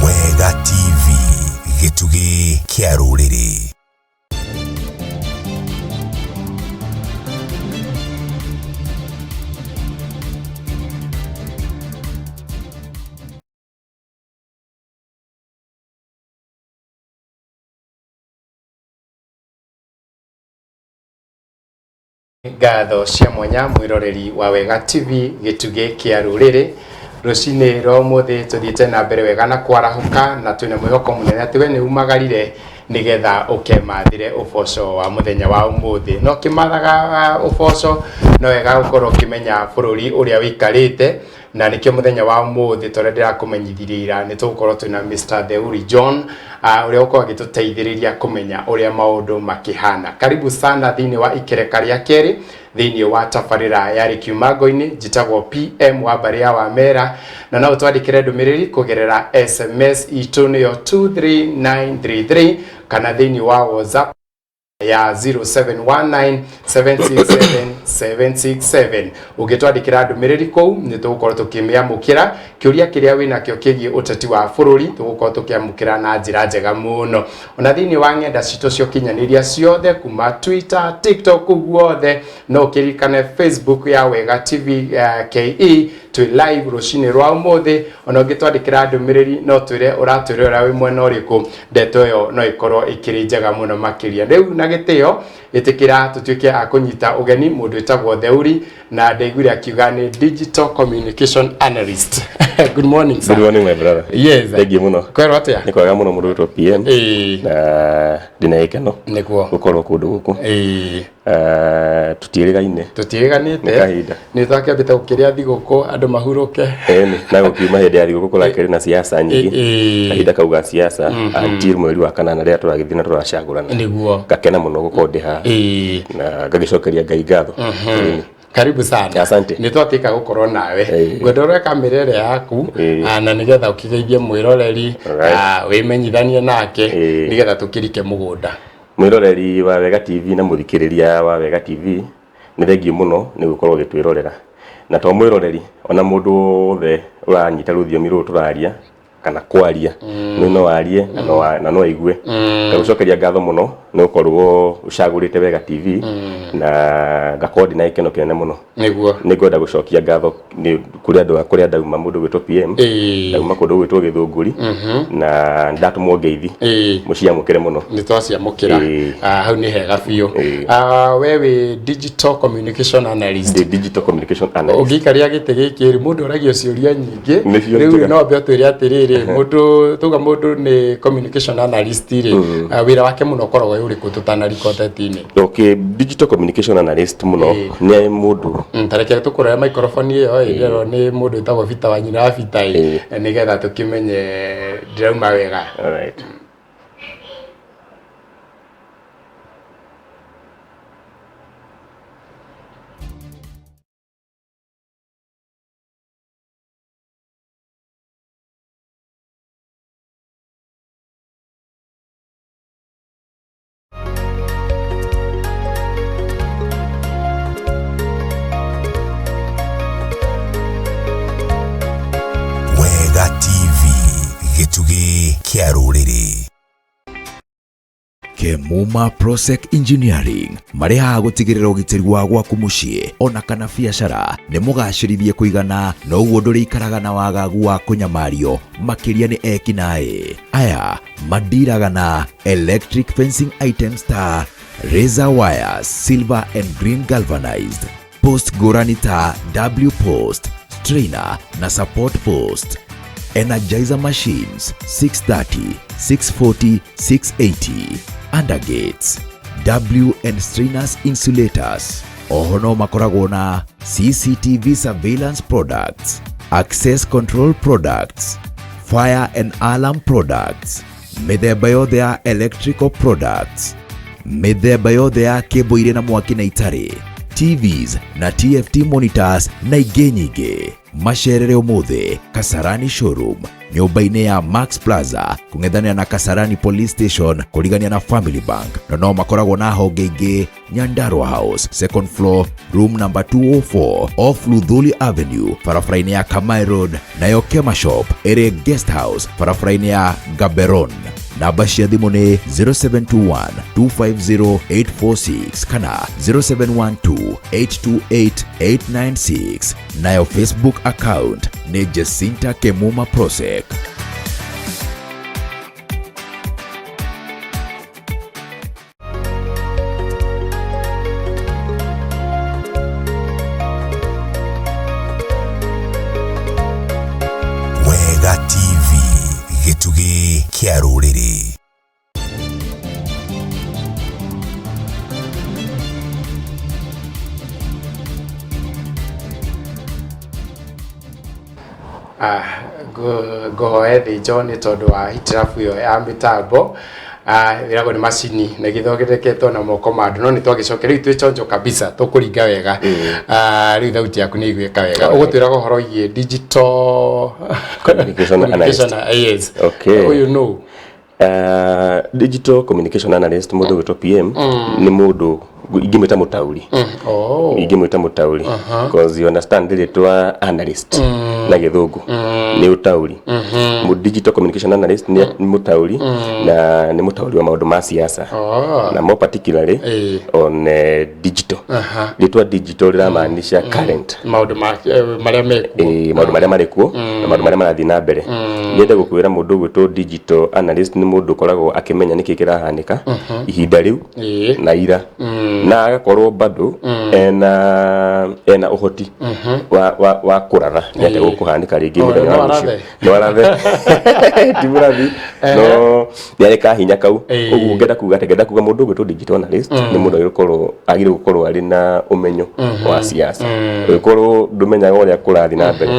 Wega TV, gĩtugĩ kĩa rũrĩrĩ. Ngatho cia mwanya mwiroreri wa Wega TV, gĩtugĩ kĩa rũrĩrĩ. Rũcinĩ rwa ũmũthĩ tũthiĩte na mbere wega na kwarahũka, na twĩna mwĩhoko mũnene atĩ we nĩ umagarire nĩgetha ũkemathĩre ũboco wa mũthenya wa ũmũthĩ. No ũkĩmathaga ũboco no wega gũkorwo ũkĩmenya bũrũri ũrĩa ũikarĩte, na nĩkĩo mũthenya wa ũmũthĩ tũrĩa ndĩrakũmenyithirie ira nĩ tũgũkorwo twĩna Mr. Theuri John, ũrĩa ũgũkorwo agĩtũteithĩrĩria kũmenya ũrĩa maũndũ makĩhana. Karibu sana thĩinĩ wa ikereka rĩa kerĩ thĩinĩ wa tabarĩra ya Rĩkiumango-inĩ. Njĩtagwo PM wa mbarĩ ya Wamera, na no ũtwandĩkĩre ndũmĩrĩri kũgerera SMS itũ nĩyo 23933 kana thĩinĩ wa WhatsApp ya 0719767767. Ũngĩtwandĩkĩra ndũmĩrĩri kũu nĩ tũgũkorwo tũkĩmĩamũkĩra. Kĩũria kĩrĩa wĩnakĩo kĩgiĩ ũteti wa bũrũri tũgũkorwo tũkĩamũkĩra na njĩra njega mũno. Ona thĩinĩ wa ng'enda citũ cia ũkinyanĩria ciothe, kuma Twitter, TikTok, kũu guothe, no ũkĩririkane Facebook ya Wega TV KE, twĩ live rũcinĩ rwa ũmũthĩ. Ona ũngĩtwandĩkĩra ndũmĩrĩri no twĩre ũratwĩra ũrĩa wĩ mwena ũrĩkũ, ndeto ĩyo no ĩkorwo ĩkĩrĩ njega mũno makĩria. Rĩu na gĩtĩo ĩtĩkĩra tũtuĩke a kũnyita ũgeni mũndũ wĩtagwo Theuri, na ndaiguire akiuga nĩ digital communication analyst. Good morning, sir. Good morning, my brother. Yes. Thank you muno. Kwĩrwo atĩa? Nĩ kwega mũno mũndũ wĩtwo PM. Na ndĩna gĩkeno gũkorwo kũndũ gũkũ. Tũtiĩrĩgaine. Tũtiĩrĩganĩte. Nĩ kahinda. Nĩ twakĩambĩte gũkĩrĩa thigũkũ andũ mahurũke. Ĩni, na gũkiuma hĩndĩ ya thigũkũ kũrakĩrĩ na siasa nyingĩ. Kahinda kau ga siasa until mweri wa kanana rĩrĩa tũragĩthiĩ na tũracagũrana. Nĩguo. Ngakena mũno gũkorwo ndĩ haha. Na ngagĩcokeria Ngai ngatho. Ĩni. Karibu sana. Asante. Nĩ twatuĩka gũkorwo nawe. Ngwenda ũrore kamera ĩrĩa yaku, na nĩgetha ũkĩgeithie mwĩroreri, wĩmenyithanie nake, nĩgetha tũkĩrike mũgũnda. Mwĩroreri wa Wega TV na mũthikĩrĩria wa Wega TV, nĩ thengiũ mũno nĩ gũkorwo ũgĩtwĩrorera. Na to mwĩroreri, ona mũndũ wothe ũranyita rũthiomi rũrũ tũraria kana kwaria, nĩ no arie na no aigue. Ngagũcokeria ngatho mũno nĩ gũkorwo ũcagũrĩte Wega TV, na ngakorwo ndĩna gĩkeno kĩnene mũno. Nĩguo. Nĩ ngwenda gũcokia ngatho nĩ kũrĩ andũ a kũrĩa ndauma, mũndũ gwĩtwo PM. Ndauma kũndũ gwĩtwo Gĩthũngũri, na ndatũmwo ngeithi. Mũciamũkĩre mũno. Nĩ twaciamũkĩra. Hau nĩ hega biũ. We wĩ digital communication analyst. Ndĩ digital communication analyst. Ũngĩikaria gĩtĩ gĩkĩ rĩ, mũndũ oragio ciũria nyingĩ. Nĩcio Rĩu njega. no ambe ũtwĩre atĩrĩrĩ, mũndũ tuga mũndũ nĩ communication analyst rĩ, wĩra wake mũno ũkoragwo wĩ ũrĩkũ tũtanarika ũteti-inĩ? Okay, digital communication analyst mũno nĩ mũndũ Ta reke tũkũroya microphone ĩyo ĩ, ndĩrerwo nĩ mũndũ wĩtagwo Bita wa nyina wa Bita ĩ, nĩgetha tũkĩmenye ndĩrauma wega. Alright. Wega TV, gĩtugĩ kĩa rũrĩrĩ. Kemuma Prosec Engineering marĩ haha gũtigĩrĩra ũgitĩri wa gwaku mũciĩ ona kana biacara nĩ mũgacĩrithie kũigana, noguo ndũrĩikaraga na wagagu wa kũnyamario makĩria nĩ ekinaĩ aya mandiraga na electric fencing items ta razor wires, silver and green galvanized post ngũrani ta W post, strainer na support post, energizer machines 630, 640, 680, undergates, W and strainers insulators. Oho no makoragwo na CCTV surveillance products, access control products, fire and alarm products, mĩthemba yothe ya electrical products, mĩthemba yothe ya kĩmbo irĩ na mwaki na itarĩ, TVs na TFT monitors na ingĩ nyingĩ. Macerere ũmũthĩ Kasarani showroom nyũmba-inĩ ya Max Plaza kũng'ethanĩra na Kasarani Police Station kũrigania na Family Bank, na no makoragwo na honge ingĩ Nyandarua House, second floor, room number 204 off Luthuli Avenue, barabara-inĩ ya Kamai Road, nayo Kema Shop ĩrĩ Guest House barabara-inĩ ya Gaberone. Namba cia thimũ nĩ 0721 250 846 kana 0712 828 896, nayo Facebook account nĩ Jacinta Kemuma Prosec. Wega TV, gĩtugĩ kĩa rũrĩrĩ. Ah, ngũhoe thĩnjo nĩ tondũ wa hitirabu ĩyo ya mĩtambo. Ah, ĩragwo nĩ macini na ĩgĩthondeketwo na moko ma andũ, no nĩ twagĩcokia rĩu twĩ chonjo kabisa, tũkũringa wega. Ah, rĩu thauti yaku nĩ ĩiguĩka wega. Ũgũtwĩraga ũhoro wĩgiĩ digital Communication analyst. Yes. Okay. Ũyũ nũ? Digital communication analyst, mũndũ gwĩtwo PM, nĩ mũndũ ingĩmwĩta mũtaũri. Oh. Ingĩmwĩta mũtaũri because you understand rĩtwa analyst na gĩthũngũ nĩ ũtaũri. Mu digital communication analyst nĩ mũtaũri, na nĩ mũtaũri wa maũndũ ma siasa, na more particularly on digital. Rĩtwa digital rĩramaanisha current. Maũndũ marĩa mekuo. Maũndũ marĩa marĩ kuo na maũndũ marĩa marathiĩ na mbere. Nyende gũkwĩra mũndũ ũgwĩtwo digital analyst nĩ mũndũ ũkoragwo akĩmenya nĩkĩ kĩrahanĩka ihinda rĩu na ira, na agakorwo bado ena ũhoti wa kũratha nĩ atĩa gũkũhanĩka rĩngĩ Oh, mũthenya no wa rũciũ. arathe? No arathe, ti mũrathi, no nĩ arĩ kahinya kau. Ũguo ngenda kuga atĩ, ngenda kuga mũndũ ũgwĩtwo digital analyst nĩ mũndũ agĩrĩirwo gũkorwo arĩ na ũmenyo wa siasa. Ũngĩkorwo ndũmenyaga ũrĩa kũrathiĩ na mbere,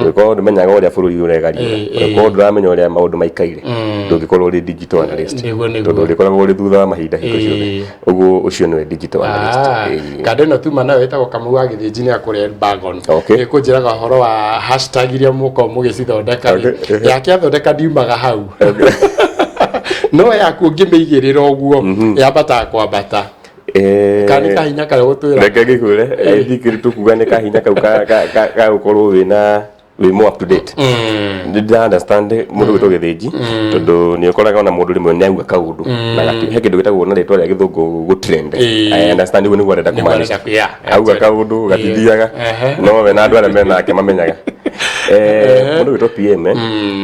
ũngĩkorwo ndũmenyaga ũrĩa bũrũri ũregariũra, ũngĩkorwo ndũramenya ũrĩa maũndũ maikaire, ndũngĩkorwo ũrĩ digital analyst. Nĩguo. Tondũ ũrĩkoragwo ũrĩ thutha wa mahinda hingo ciothe. Ũguo ũcio nĩwe digital analyst. Kando ĩno tuma nayo ĩtagwo Kamau wa Gĩthĩnji, nĩ akũrĩa Elbagon. Ĩkũnjĩraga ũhoro wa hashtag iria mũkoragwo mũgĩcithondeka rĩ. Yake athondeka ndiumaga hau, no yaku ũngĩmĩigĩrĩra ũguo yambataga kwambata. Kana nĩ kahinya karĩa gũtwĩra? Reke ngĩkwĩre, I think tũkuga nĩ kahinya kau ka gũkorwo wĩna wĩ more up to date. Nĩ ndĩra understand mũndũ gwĩtwo Gĩthĩnji, tondũ nĩ ũkoraga ona mũndũ rĩmwe nĩ auga kaũndũ na he kĩndũ gĩtagwo na rĩtwa rĩa gĩthũngũ gũ trend. I understand ũguo nĩguo arenda Nĩguo kũmaanisha. arenda, yeah, Auga actually. kaũndũ gatithiaga, no we na andũ arĩa menake mamenyaga. Mũndũ gwĩtwo PM,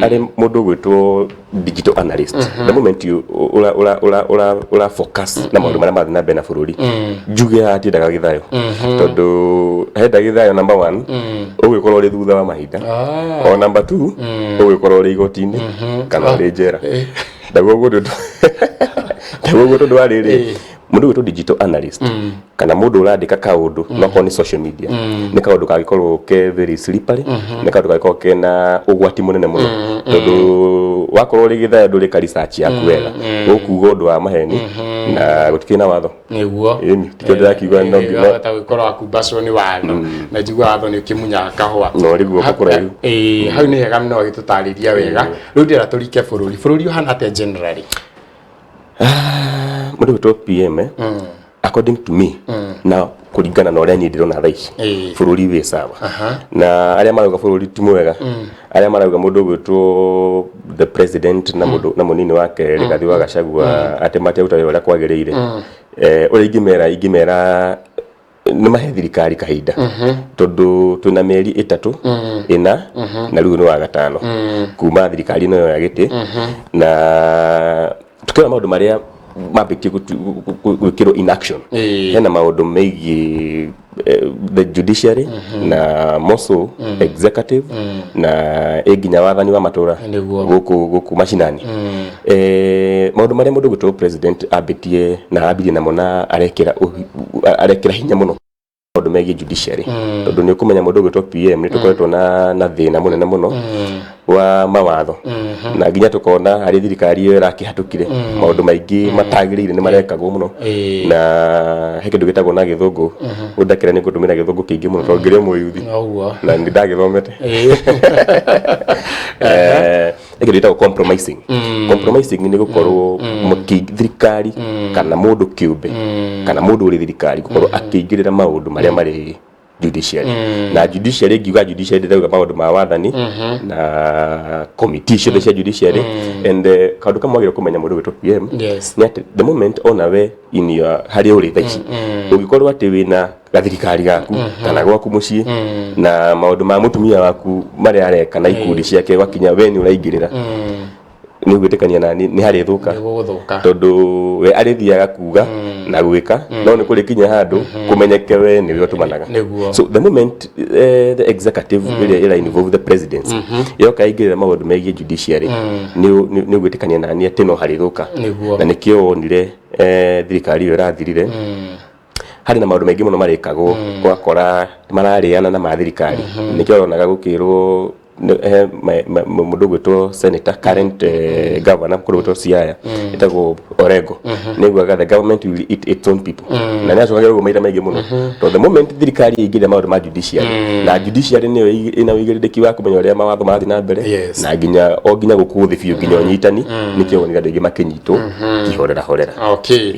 arĩ mũndũ gwĩtwo digital analyst, the moment you ura ura ura ura ura focus na maũndũ marĩa marathiĩ na mbere na bũrũri, njuge haha tiendaga gĩthayo, tondũ henda gĩthayo, number one, ũgũgĩkorwo ũrĩ thutha wa mahinda, o number two, ũgũgĩkorwo ũrĩ igoti-inĩ kana ũrĩ njera. Ndaguo ũguo tondũ wa rĩrĩ, mũndũ gwĩtwo digital analyst kana mũndũ ũrandĩka kaũndũ, no korwo nĩ social media, nĩ kaũndũ kangĩkorwo ke very slippery, nĩ kaũndũ kangĩkorwo kena ũgwati mũnene mũno, tondũ wakorwo ũrĩ gĩthayo, ndũrĩka research yaku wega, ũkuga ũndũ wa maheni na gũtikĩrĩ na watho. Ĩni, tikĩo ndĩrakiuga no Wahota gũkorwo wakumbacwo nĩ watho, na njigua watho nĩ ũkĩmunyaga kahũa. No rĩguo kũraihu. Hau nĩ hega mũno agĩtũtarĩria wega. Rĩu ndĩra tũrike bũrũri. Bũrũri ũhana atĩa generally? Mũndũ gwĩtwo PM, according to me na kũringana na ũrĩa niĩ ndĩrona thaa ici, bũrũri wĩ sawa. Na arĩa marauga bũrũri ti mwega, arĩa marauga mũndũ ũgwĩtwo the president na mũndũ na mũnini wake Rigathi wa Gachagua atĩ matiaruta wĩra ũrĩa kwagĩrĩire, ũrĩa ingĩmera nĩ mahe thirikari kahinda, tondũ twĩna mĩeri 3, 4, na rĩu nĩ wa gatano kuma thirikari ĩno yoya gĩtĩ, na tukĩona maũndũ marĩa mambĩtie gwĩkĩrwo in action. Hena maũndũ megiĩ the judiciary na more so executive na ĩ nginya wathani wa matũra gũkũ macinani. Maũndũ marĩa mũndũ gwĩtwo president ambĩtie na ambirie namo na arekĩra hinya mũno, maũndũ megiĩ judiciary, tondũ nĩ ũkũmenya mũndũ ũgwĩtwo PM nĩ tũkoretwo na thĩna mũnene mũno. Wa mawatho na nginya tukona harĩ thirikari ĩyo ĩrakĩhatũkire maũndũ maingĩ matagĩrĩire nĩ marekagwo mũno. Na he kĩndũ gĩtagwo na gĩthũngũ, ũndakĩra nĩ ngũtũmĩra gĩthũngũ kĩingĩ mũno tondũ ngĩrĩ o mũyuthi na nĩ ndagĩthomete. He kĩndũ gĩtagwo compromising. Compromising nĩ gũkorwo thirikari kana mũndũ kĩũmbe kana mũndũ ũrĩ thirikari gũkorwo akĩingĩrĩra maũndũ marĩa marĩ judiciary. Na judiciary, ngiuga judiciary, ndĩrauga maũndũ ma wathani na committee ciothe cia judiciary. And kaũndũ kamwe wagĩrĩirwo kũmenya, mũndũ gwĩtwo PM, nĩ atĩ the moment ona we in your harĩa ũrĩ thaa ici, ũngĩkorwo atĩ wĩna gathirikari gaku kana gwaku mũciĩ na maũndũ ma mũtumia waku marĩa areka na ikundi ciake, gwakinya we nĩ ũraingĩrĩra, nĩ ũgwĩtĩkania na nĩ harĩ thũka. Nĩ gũgũthũka. Tondũ we arĩthiaga kuga na gwĩka, no nĩ kũrĩ kinya handũ kũmenyeke we nĩwe ũtũmanaga. So the moment the executive ĩrĩa ĩra involve the presidency yoka yaingĩrĩra maũndũ megiĩ judiciary, nĩ ũgwĩtĩkania na niĩ atĩ no harĩ thũka. Na nĩkĩo wonire thirikari ĩyo ĩrathirire harĩ na maũndũ maingĩ mũno marĩkagwo, ũgakora mararĩana na ma thirikari. Nĩkĩo ũronaga gũkĩrwo he mũndũ ũgwĩtwo senator, current governor kũndũ gwĩtwo Siaya, ĩtagwo Orengo, nĩguaga the government will eat its own people, na nĩ acokagĩra ũguo maita maingĩ mũno, tondũ the moment thirikari ĩingĩrĩra maũndũ ma judiciary, na judiciary nĩyo ĩna ũigĩrĩrĩki wa kũmenya ũrĩa mawatho marathiĩ na mbere na nginya o nginya gũkũ thĩ biũ, nginya ũnyitani, nĩkĩo wonire andũ aingĩ makĩnyitwo kĩhorera horera. Okay.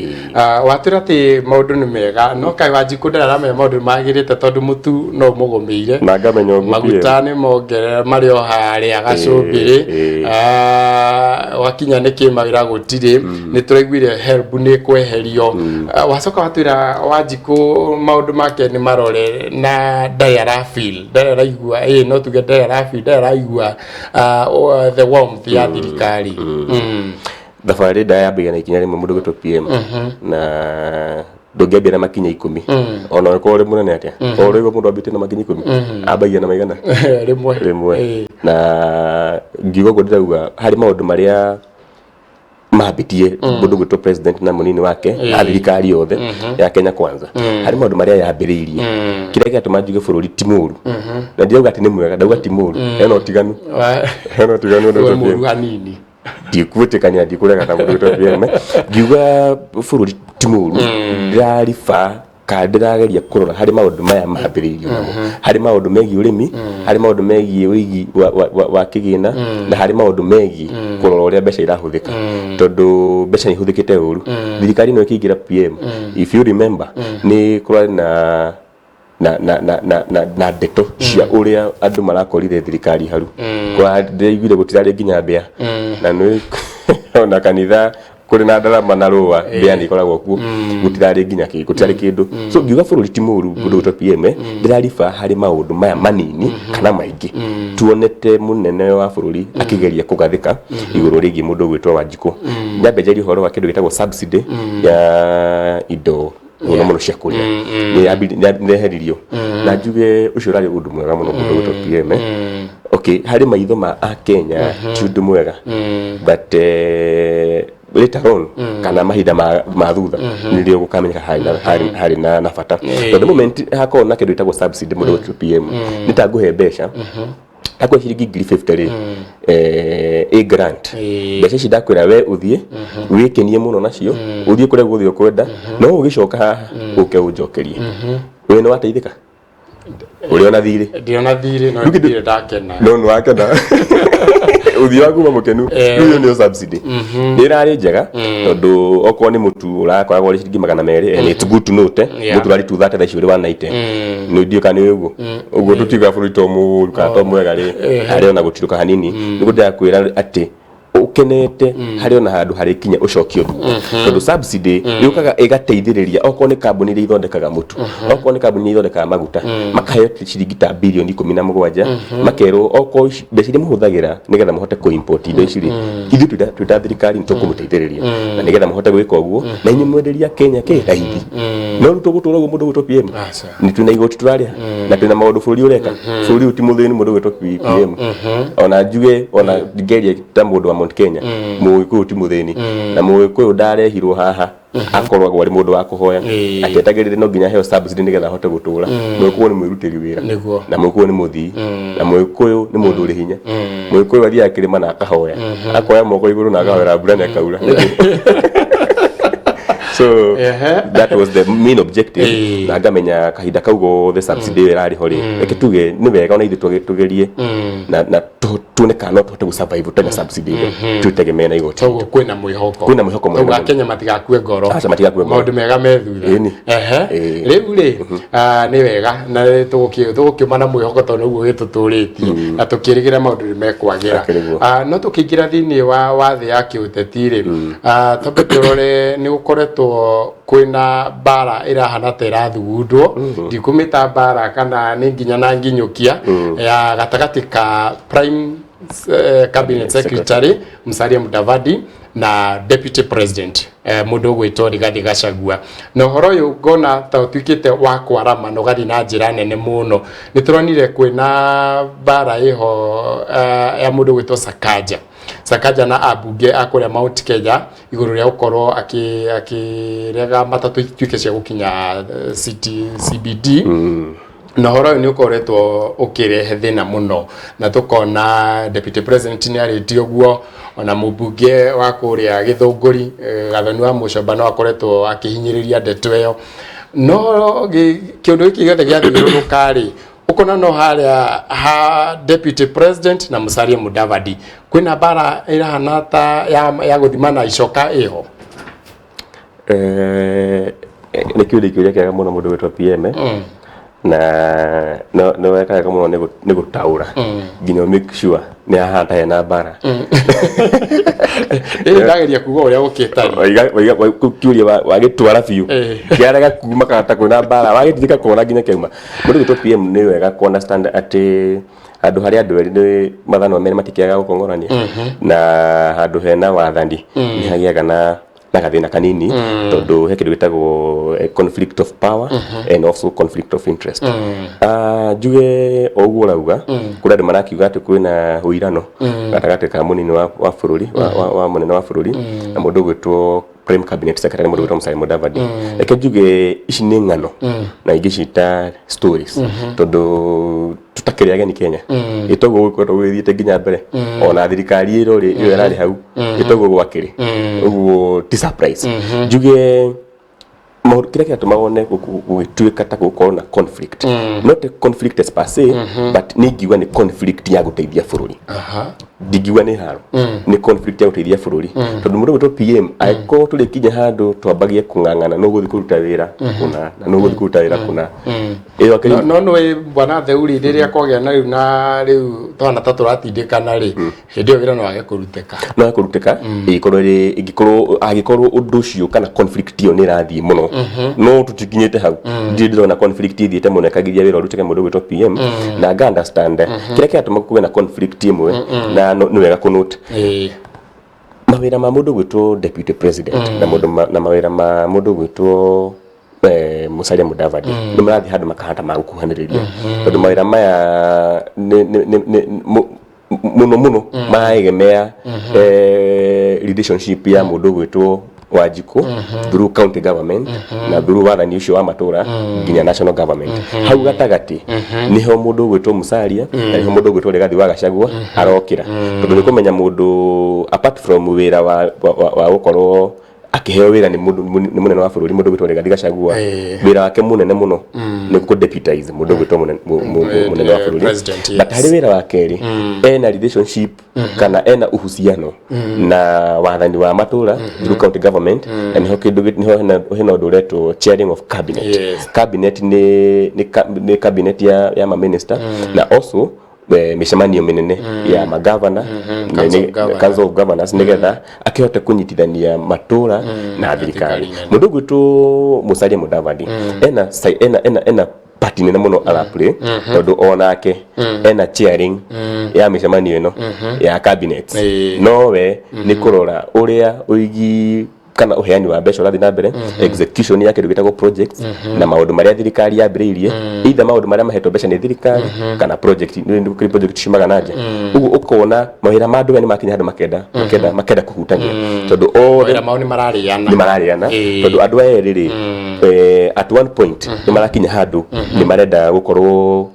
Watwĩra atĩ maũndũ nĩ mega, no kaĩ Wanjikũ ndĩraramenya maũndũ nĩ magĩrĩte, tondũ mũtu no ũmũgũmĩire. Na ngamenya ũguo. Maguta nĩ mongerera marĩ o harĩa gacũmbĩrĩ. Wakinya nĩ kĩmawĩra gũtirĩ, nĩ tũraiguire HELB nĩ kweherio. Wacoka watwĩra Wanjikũ maũndũ make nĩ marore na ndarĩ arafeel, ndarĩ araigua, ĩ no tuge ndarĩ arafeel, ndarĩ araigua the warmth ya thirikari. Thabarĩ ndaya yambagia na ikinya rĩmwe, mũndũ gwĩtwo PM, na ndũngĩambia na makinya 10 ona ũkorwo ũrĩ mũnene atĩa. O ũrĩa mũndũ ambĩtie na makinya 10, ambagia na maigana? Rĩmwe. Rĩmwe. Na ngiuga ũguo ndĩrauga harĩ maũndũ marĩa mambĩtie mũndũ gwĩtwo president na mũnini wake na thirikari yothe ya Kenya Kwanza, harĩ maũndũ marĩa yambĩrĩirie kĩrĩa gĩatũma njuge bũrũri ti mũru, na ndirauga atĩ nĩ mwega, ndauga ti mũru, hena ũtiganu. Hena ũtiganu, ũndũ we gwĩtwo PM. Mũru hanini. Ndikwĩtĩkania, ndikũrega na mũndũ gwĩtwo PM. Ngiuga bũrũri ti mũru, ndĩrariba kana ndĩrageria kũrora harĩ maũndũ maya mambĩrĩirio namo, harĩ maũndũ megiĩ ũrĩmi, harĩ maũndũ megiĩ ũigi wa kĩgĩna, na harĩ maũndũ megiĩ kũrora ũrĩa mbeca irahũthĩka, tondũ mbeca nĩ ihũthĩkĩte ũru thirikari ĩno ĩkĩingĩra. PM, if you remember, nĩ kũrarĩ na ndeto cia ũrĩa andũ marakorire thirikari haru kwa ndĩraiguire gũtirarĩ nginya mbĩa, na nĩ ona kanitha kũrĩ na ndarama na rũa, mbĩa nĩ ikoragwo kuo, gũtirarĩ nginya kĩ, gũtirarĩ kĩndũ. So ngiuga bũrũri ti mũru, mũndũ gwĩtwo PM, ndĩrariba harĩ maũndũ maya manini kana maingĩ tuonete mũnene wa bũrũri akĩgeria kũgathĩka igũrũ rĩgiĩ mũndũ gwĩtwo Wanjikũ. Nyambe njarie ũhoro wa kĩndũ gĩtagwo subsidy ya indo mũno mũno cia kũrĩa, nĩ yeheririo, na njuge ũcio ũrarĩ ũndũ mwega mũno, mũndũ gwĩtwo PM. Okay, harĩ maitho ma akenya ti ũndũ mwega, but later on kana mahinda ma thutha nĩrĩo gũkamenyeka harĩ na bata, tondũ the moment hakorwo na kĩndũ gĩtagwo subsidy, mũndũ gwĩtwo PM, nĩ ta ngũhe mbeca, ndakũhe ciringi 50,000 rĩ, ĩ grant, mbeca ici ndakwĩra we ũthiĩ wĩkenie mũno nacio, ũthiĩ kũrĩa guothe ũkwenda, no ũgĩcoka haha ũke ũnjokerie. We nĩ wateithĩka ũrĩ ona thirĩ? Ndĩona thirĩ, no ndirĩ ndakena. No nĩ wakena, ũthiũ waku uma mũkenu. Rĩu ĩyo nĩyo subsidy, nĩ ĩrarĩ njega, tondũ okorwo nĩ mũtu ũrakoragwo ũrĩ ciringi 200, and it's good to note, mũtu ũrarĩ 230, thaa ici ũrĩ 190. Nĩ ndiũĩ kana nĩ ũguo ũguo tũtiuga bũrũri to mũũru kana to mwega rĩ, harĩ ona gũtirũka hanini. Nĩguo ndĩrakwĩra atĩ ũkenete, harĩ ona handũ harĩ kinya ũcokio thutha, tondũ subsidy yũkaga ĩgateithĩrĩria okorwo nĩ kambuni iria ithondekaga mũtu, okorwo nĩ kambuni iria ithondekaga maguta, makaheo ciringi ta birioni 17, makerwo okorwo mbeca iria mũhũthagĩra nĩgetha mũhote kũ import indo ici rĩ, ithuĩ twĩ ta thirikari nĩ tũkũmũteithĩrĩria na nĩgetha mũhote gwĩka ũguo na inyuĩ mwenderia Kenya kĩ raithi. No rĩu tũgũtũra ũguo, mũndũ gwĩtwo PM? Aca. Nĩ twĩna igoti tũrarĩha na twĩna maũndũ bũrũri ũreka. Bũrũri ũyũ ti mũthĩni, mũndũ gwĩtwo PM. Ona njuge ona ngerie ta mũndũ wa Mount Kenya, Mũgĩkũyũ ti mũthĩni, na Mũgĩkũyũ ndarehirwo haha. Akoragwo arĩ mũndũ wa kũhoya, atietagĩrĩre no nginya aheo subsidy nĩgetha ahote gũtũra. Mũgĩkũyũ nĩ mwĩrutĩri wĩra, na Mũgĩkũyũ nĩ mũthii, na Mũgĩkũyũ nĩ mũndũ ũrĩ hinya. Mũgĩkũyũ athiaga kĩrĩma na akahoya, akoya moko igũrũ na akahoera mbura na ĩkaura. So that was the main objective. Na ngamenya kahinda kau gothe subsidy ĩyo ĩrarĩ ho rĩ, reke tuge nĩ wega ona ithuĩ tugerie na tuone kana no tũhote gũ-survive tũtarĩ na subsidy ĩyo, twĩtegemee na igoti. Toguo kwĩna mwĩhoko. Kwĩna mwĩhoko mũnene Toguo mũno. Akenya matigakue ngoro. Aca, matigakue ngoro. Maũndũ mega me thutha. Ĩni. Rĩu rĩ, nĩ wega na tũgũkĩuma na mwĩhoko tondũ nĩguo gĩtũtũrĩtie na tũkĩrĩgĩra maũndũ nĩ mekwagĩra. Akĩrĩ guo. No tũkĩingĩra thĩinĩ wa thĩ ya kĩũteti rĩ, twambe tũrore nĩ gũkoretwo kwĩna mbara ĩrahana ta ĩrathugundwo, ndikũmĩta mbara kana nĩ nginya na nginyũkia, ya gatagatĩ ka prime cabinet secretary Musalia Mudavadi na deputy president, mũndũ ũgwĩtwo Rigathi Gachagua. Na ũhoro ũyũ ngona ta ũtuĩkĩte wa kwarama na ũgathiĩ na njĩra nene mũno. Nĩ tũronire kwĩna mbara ĩho ya mũndũ ũgwĩtwo Sakaja na ambunge a kũrĩa Mount Kenya igũrũ rĩa gũkorwo akĩrega matatũ ituĩke cia gũkinya city CBD. Na ũhoro ũyũ nĩ ũkoretwo ũkĩrehe thĩna mũno, na tũkona deputy president nĩ arĩtie ũguo, ona mũmbunge wa kũrĩa Gĩthũngũri, Gathoni wa Mũcomba, no akoretwo akĩhinyĩrĩria ndeto ĩyo. No kĩũndũ gĩkĩ gĩothe gĩathiũrũrũka rĩ, ũkona no harĩa ha deputy president na Musalia Mudavadi kwĩna mbara ĩrahana ta ya gũthima na icoka ĩho. Nĩ kĩũria kĩega mũno mũndũ gwĩtwo PM, na no nĩ weka wega mũno nĩ gũtaũra nginya make sure nĩ hahana ta hena mbara. Ĩĩ, ndageria kuga ũrĩa gũkĩtari. Waiga kĩũria wagĩtwara biũ, kĩarega kuma kana ta kwĩna mbara, wagĩtindĩka kona nginya kĩauma. Mũndũ gwĩtwo PM, nĩ wega ku understand atĩ handũ harĩa andũ erĩ nĩ mathanwa merĩ matikĩaga gũkong'orania, na handũ hena wathani nĩ hagĩaga na gathĩna kanini, tondũ he kĩndũ gĩtagwo conflict of power and also conflict of interest. Njuge o ũguo ũrauga, kũrĩ andũ marakiuga atĩ kwĩna ũirano gatagatĩ ka mũnini wa bũrũri wa mũnene wa bũrũri na mũndũ ũgwĩtwo prime cabinet secretary, mũndũ ũgwĩtwo Musalia Mudavadi. Reke njuge ici nĩ ng'ano na ingĩ ciita stories, tondũ tũtakĩrĩ ageni Kenya. Ĩtoguo gũkoretwo gũgĩthiĩte nginya mbere, ona thirikari ĩro rĩ, ĩyo ĩrarĩ hau, ĩtoguo gwakĩrĩ ũguo, ti surprise. Njuge maũndũ kĩrĩa kĩratũma wone gũgĩtuĩka ta gũkorwo na conflict, not a conflict as per se, but nĩ ingiuga nĩ conflict ya gũteithia bũrũri. Ndingiuga nĩ haro, nĩ conflict ya gũteithia bũrũri, tondũ mũndũ gwĩtwo PM, angĩkorwo tũrĩkinya handũ twambagie kũng'ang'ana nũ gũthiĩ kũruta wĩra kũna na nũ gũthiĩ kũruta wĩra kũna ĩyo No nĩ bwana Theuri, rĩrĩa kwagĩa na rĩu na rĩu twana ta tũratindĩkana rĩ, hĩndĩ ĩyo wĩra no wage kũrutĩka. No kũrutĩka ĩgĩkorwo ĩrĩ ĩngĩkorwo angĩkorwo ũndũ ũcio kana conflict ĩyo nĩ ĩrathiĩ mũno, no tũtikinyĩte hau. Ndirĩ ndĩrona conflict ĩthiĩte mũno ĩkagiria wĩra ũrutĩke mũndũ ũgwĩtwo PM. Na nga understand kĩrĩa kĩratũma kũgĩe na conflict ĩmwe, na nĩ wega kũnote mawĩra ma mũndũ gwĩtwo deputy president na mawĩra ma mũndũ gwĩtwo Musalia Mudavadi nĩ marathiĩ handũ makahata ma gũkuhanĩrĩria, tondũ mawĩra maya nĩ mũno mũno maraegemea relationship ya mũndũ gwĩtwo Wanjikũ through county government na through wathani ũcio wa matũra nginya national government. Hau gatagatĩ niho mũndũ ũgwĩtwo Musalia na niho mũndũ ũgwĩtwo Rigathi wa Gachagua arokĩra, tondũ nĩ kũmenya mũndũ apart from wĩra wa gũkorwo akĩheo wĩra nĩ mũndũ nĩ mũnene wa bũrũri, mũndũ ũgwĩtwo Rigathi Gachagua, wĩra wake mũnene mũno nĩ kũ deputize mũndũ ũgwĩtwo mũnene wa bũrũri. President, yes. But harĩ wĩra wa kerĩ, ena relationship kana ena uhusiano na wathani wa matũra through county government, na niho kĩndũ niho hena ũndũ ũretwo chairing of cabinet. Cabinet nĩ cabinet ya maminista, na also mĩcemanio mĩnene ya magavana, Council of Governors. Council of Governors, nĩgetha akĩhote kũnyitithania matũra na thirikari. Thirikari nene. Mũndũ ũgwĩtwo Musalia Mudavadi ena part nene mũno araplay, tondũ onake ena chairing ya mĩcemanio ĩno ya cabinet. Nowe nĩ kũrora ũrĩa ũigi Kana ũheani wa mbeca ũrathiĩ na mbere, execution ya kĩndũ gĩtagwo projects na maũndũ marĩa thirikari yambĩrĩirie, either maũndũ marĩa mahetwo mbeca nĩ thirikari kana project nĩ kũrĩ project ciumaga na nja. Ũguo ũkona mawĩra ma andũ aya nĩ makinya handũ makenda kũhutania, tondũ othe Mawĩra mao nĩ mararĩana. Nĩ mararĩana. Tondũ andũ aya erĩ rĩ, at one point nĩ marakinya handũ nĩ marenda gũkorwo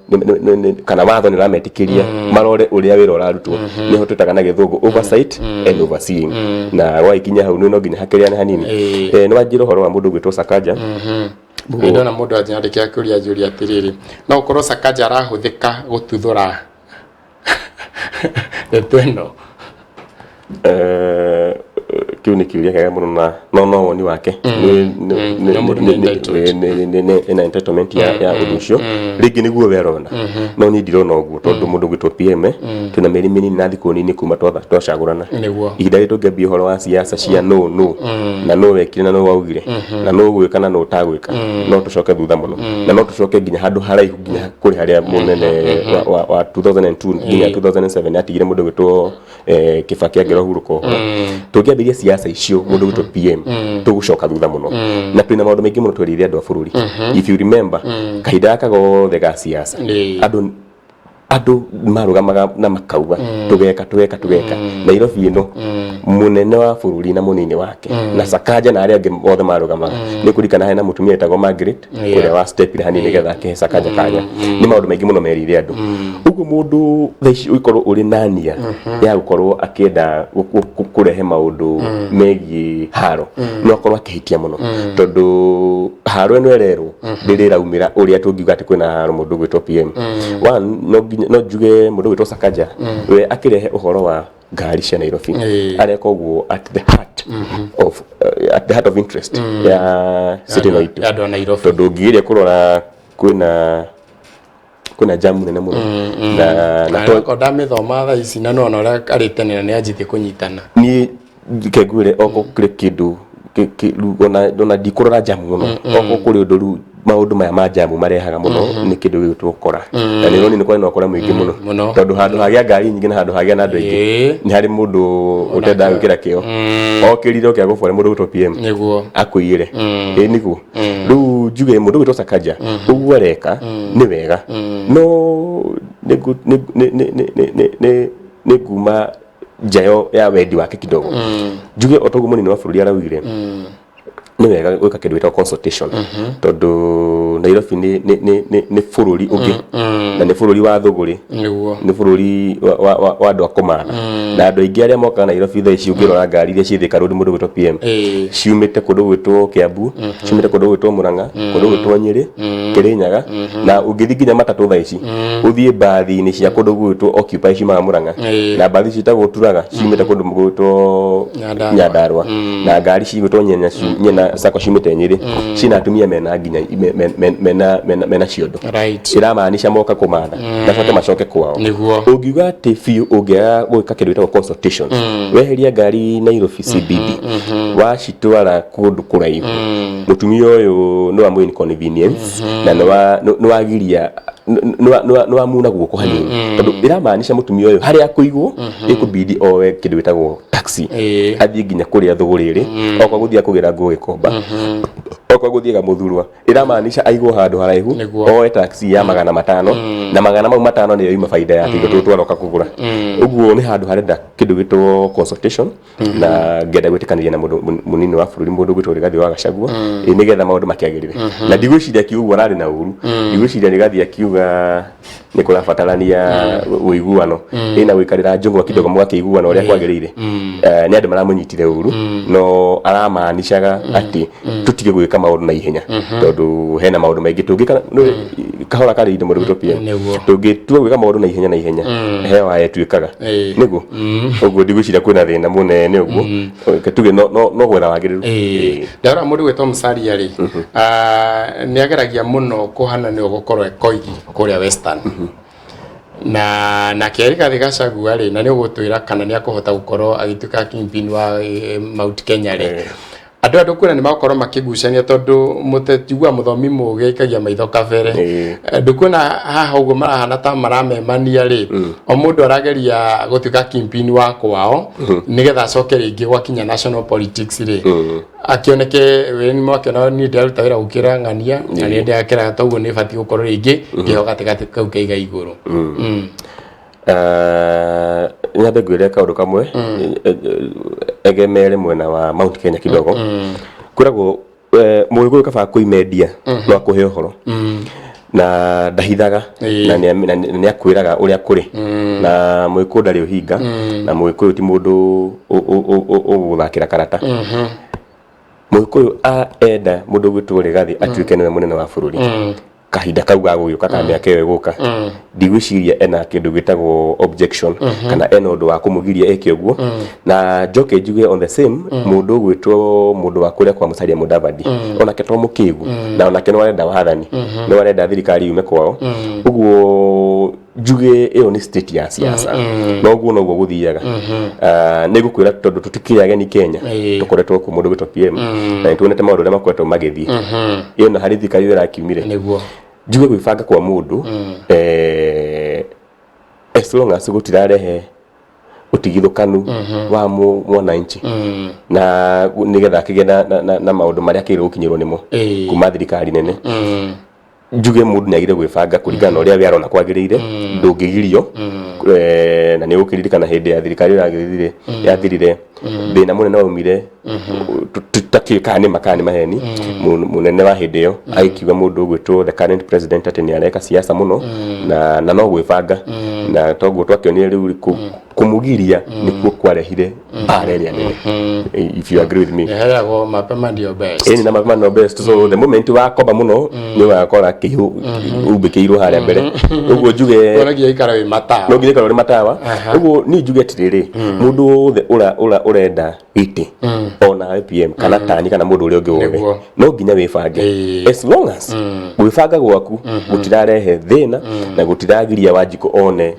kana watho nĩ ũrametĩkĩria marore ũrĩa wĩra ũrarutwo, nĩho twĩtaga na gĩthũngũ oversight and overseeing, na gwagĩkinya hau nĩ no nginya hakĩrĩane hanini. Nĩ wanjĩra ũhoro wa mũndũ ũgwĩtwo Sakaja. Nĩ ndona mũndũ anjandĩkĩra kĩũria, anjũria atĩrĩrĩ, no ũkorwo Sakaja arahũthĩka gũtuthũra ndeto ĩno? Kĩu nĩ kĩũria kĩega mũno, na no woni wake. No mũndũ nĩ entitled. Ena entitlement ya ũndũ ũcio, rĩngĩ nĩguo we arona, no niĩ ndirona ũguo, tondũ mũndũ ũgwĩtwo PM, twĩna mĩeri mĩnini na thikũ nini kuma twacagũrana. Ihinda rĩrĩ tũngĩambia ũhoro wa siasa cia no na no wekire na no waugire na no gwĩka na no ũtagwĩka, no tũcoke thutha mũno, na no tũcoke nginya handũ haraihu, nginya kũrĩ harĩa mũnene wa 2002 nginya 2007 atigire mũndũ ũgwĩtwo Kibaki angĩra ũhurũka ũhoro. Tũngĩambĩrĩria siasa icio, mũndũ ũgwĩtwo PM, tũgũcoka thutha mũno, na twĩna maũndũ maingĩ mũno twerĩire andũ a bũrũri. If you remember, kahinda gaka gothe ga siasa, andũ marũgamaga na makauga, "Tũgeka, tũgeka, tũgeka Nairobi ĩno." Mũnene wa bũrũri na mũnini wake na Sakaja na arĩa angĩ othe marũgamaga, nĩ kũririkana hena mũtumia wetagwo Margaret ũrĩa wa stepire hanini nĩgetha akĩhe Sakaja kanya. Nĩ maũndũ maingĩ mũno merĩire andũ. Ũguo mũndũ thaa ici ũgĩkorwo ũrĩ na nia ya gũkorwo akĩenda kũrehe maũndũ megiĩ haro, no akorwo akĩhĩtia mũno, tondũ haro ĩno ĩrerwo ndĩrĩ ĩraumĩra ũrĩa tũngiuga atĩ kwĩna haro. Mũndũ ũgwĩtwo PM one, no nginya no njuge mũndũ ũgwĩtwo Sakaja we akĩrehe ũhoro wa ngari cia Nairobi, areka ũguo at the heart of interest ya city ĩno itũ, ya andũ a Nairobi. Tondũ ũngĩgeria kũrora, kwĩna jamu nene mũno na Okorwo ndamĩthoma thaa ici na nona ũrĩa arĩ tene na nĩ anjĩtie kũnyitana. Niĩ kengwĩre, oko kũrĩ kĩndũ rĩu ona ndikũrora jamu mũno, oko kũrĩ ũndũ rĩu maũndũ maya ma jamu marehaga mũno, nĩ kĩndũ gĩgwĩtwo kora, na nĩ ũroni nĩ kwarĩ na ũkora mũingĩ mũno, Mũno. tondũ handũ hagĩa ngari nyingĩ na handũ hagĩa na andũ aingĩ, nĩ harĩ mũndũ ũtendaga gwĩkĩra kĩo, okĩrire oke agũbore mũndũ ũgwĩtwo PM akũiyĩre. Ĩ nĩguo rĩu njuge mũndũ ũgwĩtwo Sakaja ũguo areka nĩ wega, no nĩ nguma njayo ya wendi wake kidogo. Njuge o toguo mũnini wa bũrũri araugire, nĩ wega gwĩka kĩndũ gĩtagwo consultation, tondũ Nairobi nĩ bũrũri ũngĩ, na nĩ bũrũri wa thũgũrĩ, nĩ bũrũri wa andũ a kũmatha, na andũ aingĩ arĩa mokaga Nairobi thaa ici, ũngĩrora ngari iria ciĩ Thika Road, mũndũ gwĩtwo PM, ciumĩte kũndũ gwĩtwo Kiambu, ciumĩte kũndũ gwĩtwo Murang'a, kũndũ gwĩtwo Nyĩrĩ, Kĩrĩnyaga, na ũngĩthiĩ nginya matatũ thaa ici, ũthiĩ mbathi-inĩ cia kũndũ gwĩtwo Occupy ciumaga Murang'a, na mbathi ciĩtagwo Turaga ciumĩte kũndũ gwĩtwo Nyandarua. Nyandarua, na ngari cigwĩtwo Nyenya Nyena Sacco ciumĩte Nyĩrĩ, ciĩna atumia mena nginya mena ciondo. Ĩramaanisha moka kũmatha macoke macoke kwao. Ũngiuga atĩ biũ ũngĩaga gwĩka kĩndũ gĩtagwo consultation, weheria ngari Nairobi CBD wacitwara kũndũ kũraihu, mũtumia ũyũ nĩ wa mũ inconvenience na nĩ wagiria, nĩ wamuna guoko hanini, tondũ ĩramaanisha mũtumia ũyũ harĩa akũigwo ĩkũbidi oe kĩndũ gĩtagwo taxi, athiĩ nginya kũrĩa thũgũrĩ ĩrĩ, okorwo gũthiĩ akũgĩra nguo Gĩkomba, okorwo gũthiĩ Gamuthurwa, ĩramaanisha aigwo handũ haraihu, oe taxi ya 500, na magana mau matano nĩyo yuma baida ya kĩndũ tũtwaroka kũgũra. Ũguo nĩ handũ harenda kĩndũ gĩtwo consultation, na ngenda gwĩtĩkanĩria na mũndũ mũnini wa bũrũri, mũndũ gwĩtwo Rigathĩ wa Gachagua, nĩgetha maũndũ makĩagĩrĩre. Na ndigwĩciria akiuga ũguo ararĩ na ũru, ndigwĩciria Rigathĩ akiuga nĩ kũrabatarania ũiguano ĩna gũikarĩra njũng'wa kidogo mũgakĩiguana ũrĩa kwagĩrĩire. Nĩ andũ maramũnyitire ũru, no aramaanishaga atĩ tũtige gwĩka maũndũ na ihenya, tondũ hena maũndũ maingĩ tũngĩka kahora karĩ indo mũndũ gwĩtwo PM. Tũngĩtua gwĩka maũndũ na ihenya na ihenya, he waya ĩtuĩkaga. Nĩguo ũguo ndigwĩciria kwĩna thĩna mũnene ũguo. Reke tuge no gwetha wagĩrĩru. Ndarora mũndũ gwĩtwo Musalia rĩ, nĩ ageragia mũno kũhana nĩwe gũkorwo e koigi kũrĩa Western, na nake Rigathĩ Gachagua rĩ, na nĩ ũgũtwĩra kana nĩ akũhota gũkorwo agĩtuĩka kingpin wa Mount Kenya rĩ. Andũ aya ndũkuona nĩ magũkorwo makĩgucania tondũ mũteti mũthomi mũgĩ aikagia maitho kabere. Ndũkuona haha ũguo marahana ta maramemania rĩ, o mũndũ arageria gũtuĩka kingpin wa kwao nĩgetha acoke rĩngĩ gwakinya national politics rĩ, akĩoneke we nĩ mwakĩona niĩ ndĩraruta wĩra gũkĩra ng'ania na nĩ ndĩrakĩra, toguo nĩ batiĩ gũkorwo rĩngĩ ngĩho gatagatĩ kau kaiga igũrũ. Nyambe ngwĩre kaũndũ kamwe egemere mwena wa Mount Kenya kidogo. Kwĩragwo mũgĩkũyũ kaba kũimendia no akũhe ũhoro na ndahithaga na nĩ akwĩraga ũrĩa kũrĩ, na mũgĩkũyũ ndarĩ ũhinga, na mũgĩkũyũ ti mũndũ ũgũthakĩra karata. Mũgĩkũyũ enda mũndũ ũgwĩtwo Rigathi atuĩke nĩwe mũnene wa bũrũri kahinda kau ga gũgĩũka ka mĩaka ĩyo ĩgũka, ndigwĩciria ena kĩndũ gĩtagwo objection kana ena ũndũ wa kũmũgiria eke ũguo. Na njoke njuge on the same, mũndũ ũgwĩtwo mũndũ wa kũrĩa kwa Musalia Mudavadi, onake to mũkĩgu, na onake nĩ arenda wathani, nĩ arenda thirikari yume kwao. Ũguo njuge ĩyo nĩ state ya siasa, no ũguo noguo gũthiaga. Nĩ ngũkwĩra tondũ tũtikĩrĩ ageni Kenya, tũkoretwo kuo mũndũ gwĩtwo PM na nĩ tuonete maũndũ ũrĩa makoretwo magĩthiĩ. Ĩyo na harĩ thirikari ĩyo ĩrakiumire, njuge gwĩbanga kwa mũndũ, as long as gũtirarehe ũtigithũkanu wa mwananchi na nĩgetha akĩgĩe na maũndũ marĩa akĩrĩirwo gũkinyĩrwo nĩmo kuma thirikari nene, njuge mũndũ nĩ agire gwĩbanga kũringana na ũrĩa we arona kwagĩrĩire, ndũngĩgirio. Na nĩ ũgũkĩririkana hĩndĩ ya thirikari ĩyo yagĩthire yathirire, thĩna mũnene waumire tũtakĩũĩ kana nĩ ma kana nĩ maheni. Mũnene wa hĩndĩ ĩyo agĩkiuga mũndũ ũgwĩtwo the current president atĩ nĩ areka siasa mũno na no gwĩbanga, na toguo twakĩonire rĩu kũmũgiria nĩkuo kwarehire mbara ĩrĩa nene, if you agree with me. Heagwo mapema ndio best. Ĩni, na mapema no best. So the moment wakoba mũno nĩ ũgakora kĩhiũ umbĩkĩirwo harĩa mbere. Ũguo njuge Wonagia ikara wĩ matawa. No nginya ikorwo ũrĩ matawa. Ũguo niĩ njuge atĩrĩrĩ, mũndũ wothe ũra ũrenda gĩtĩ, ona PM kana tani kana mũndũ ũrĩa ũngĩ wothe, no nginya wĩbange, as long as gwĩbanga gwaku gũtirarehe thĩna na gũtiragiria Wanjikũ one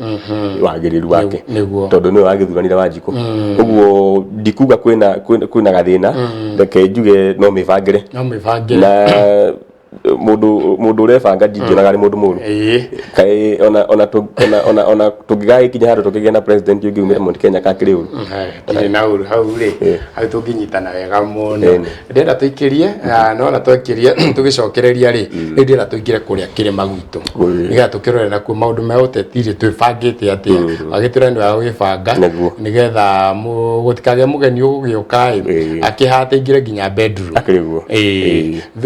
wagĩrĩru wake, tondũ nĩwe wagĩthuranire Wanjikũ. Ũguo ndikuga kwĩna gathĩna, reke njuge no mĩbangĩre. No mĩbangĩre. Na mũndũ ũrebanga ndingĩonaga arĩ mũndũ mũru. Kaĩ ona tũngĩgagĩkinya handũ tũkĩgĩa na president ũngĩ umĩte Mount Kenya kakĩrĩ ũru? Ndirĩ na ũru hau rĩ, hau tũngĩnyitana wega mũno. Ndĩrenda tũikĩrie, no na twakĩrie tũgĩcokereria rĩ, rĩu ndĩrenda tũingĩre kũrĩa kĩrĩma gwitũ nĩgetha tũkĩrore nakuo maũndũ ma ũteti rĩ, twĩbangĩte atĩa. Wagĩtwĩra nĩ wega gwĩbanga nĩgetha gũtikagĩe mũgeni ũgũgĩũka ĩ akĩhate aingĩre nginya bedroom. Akĩrĩ ũguo.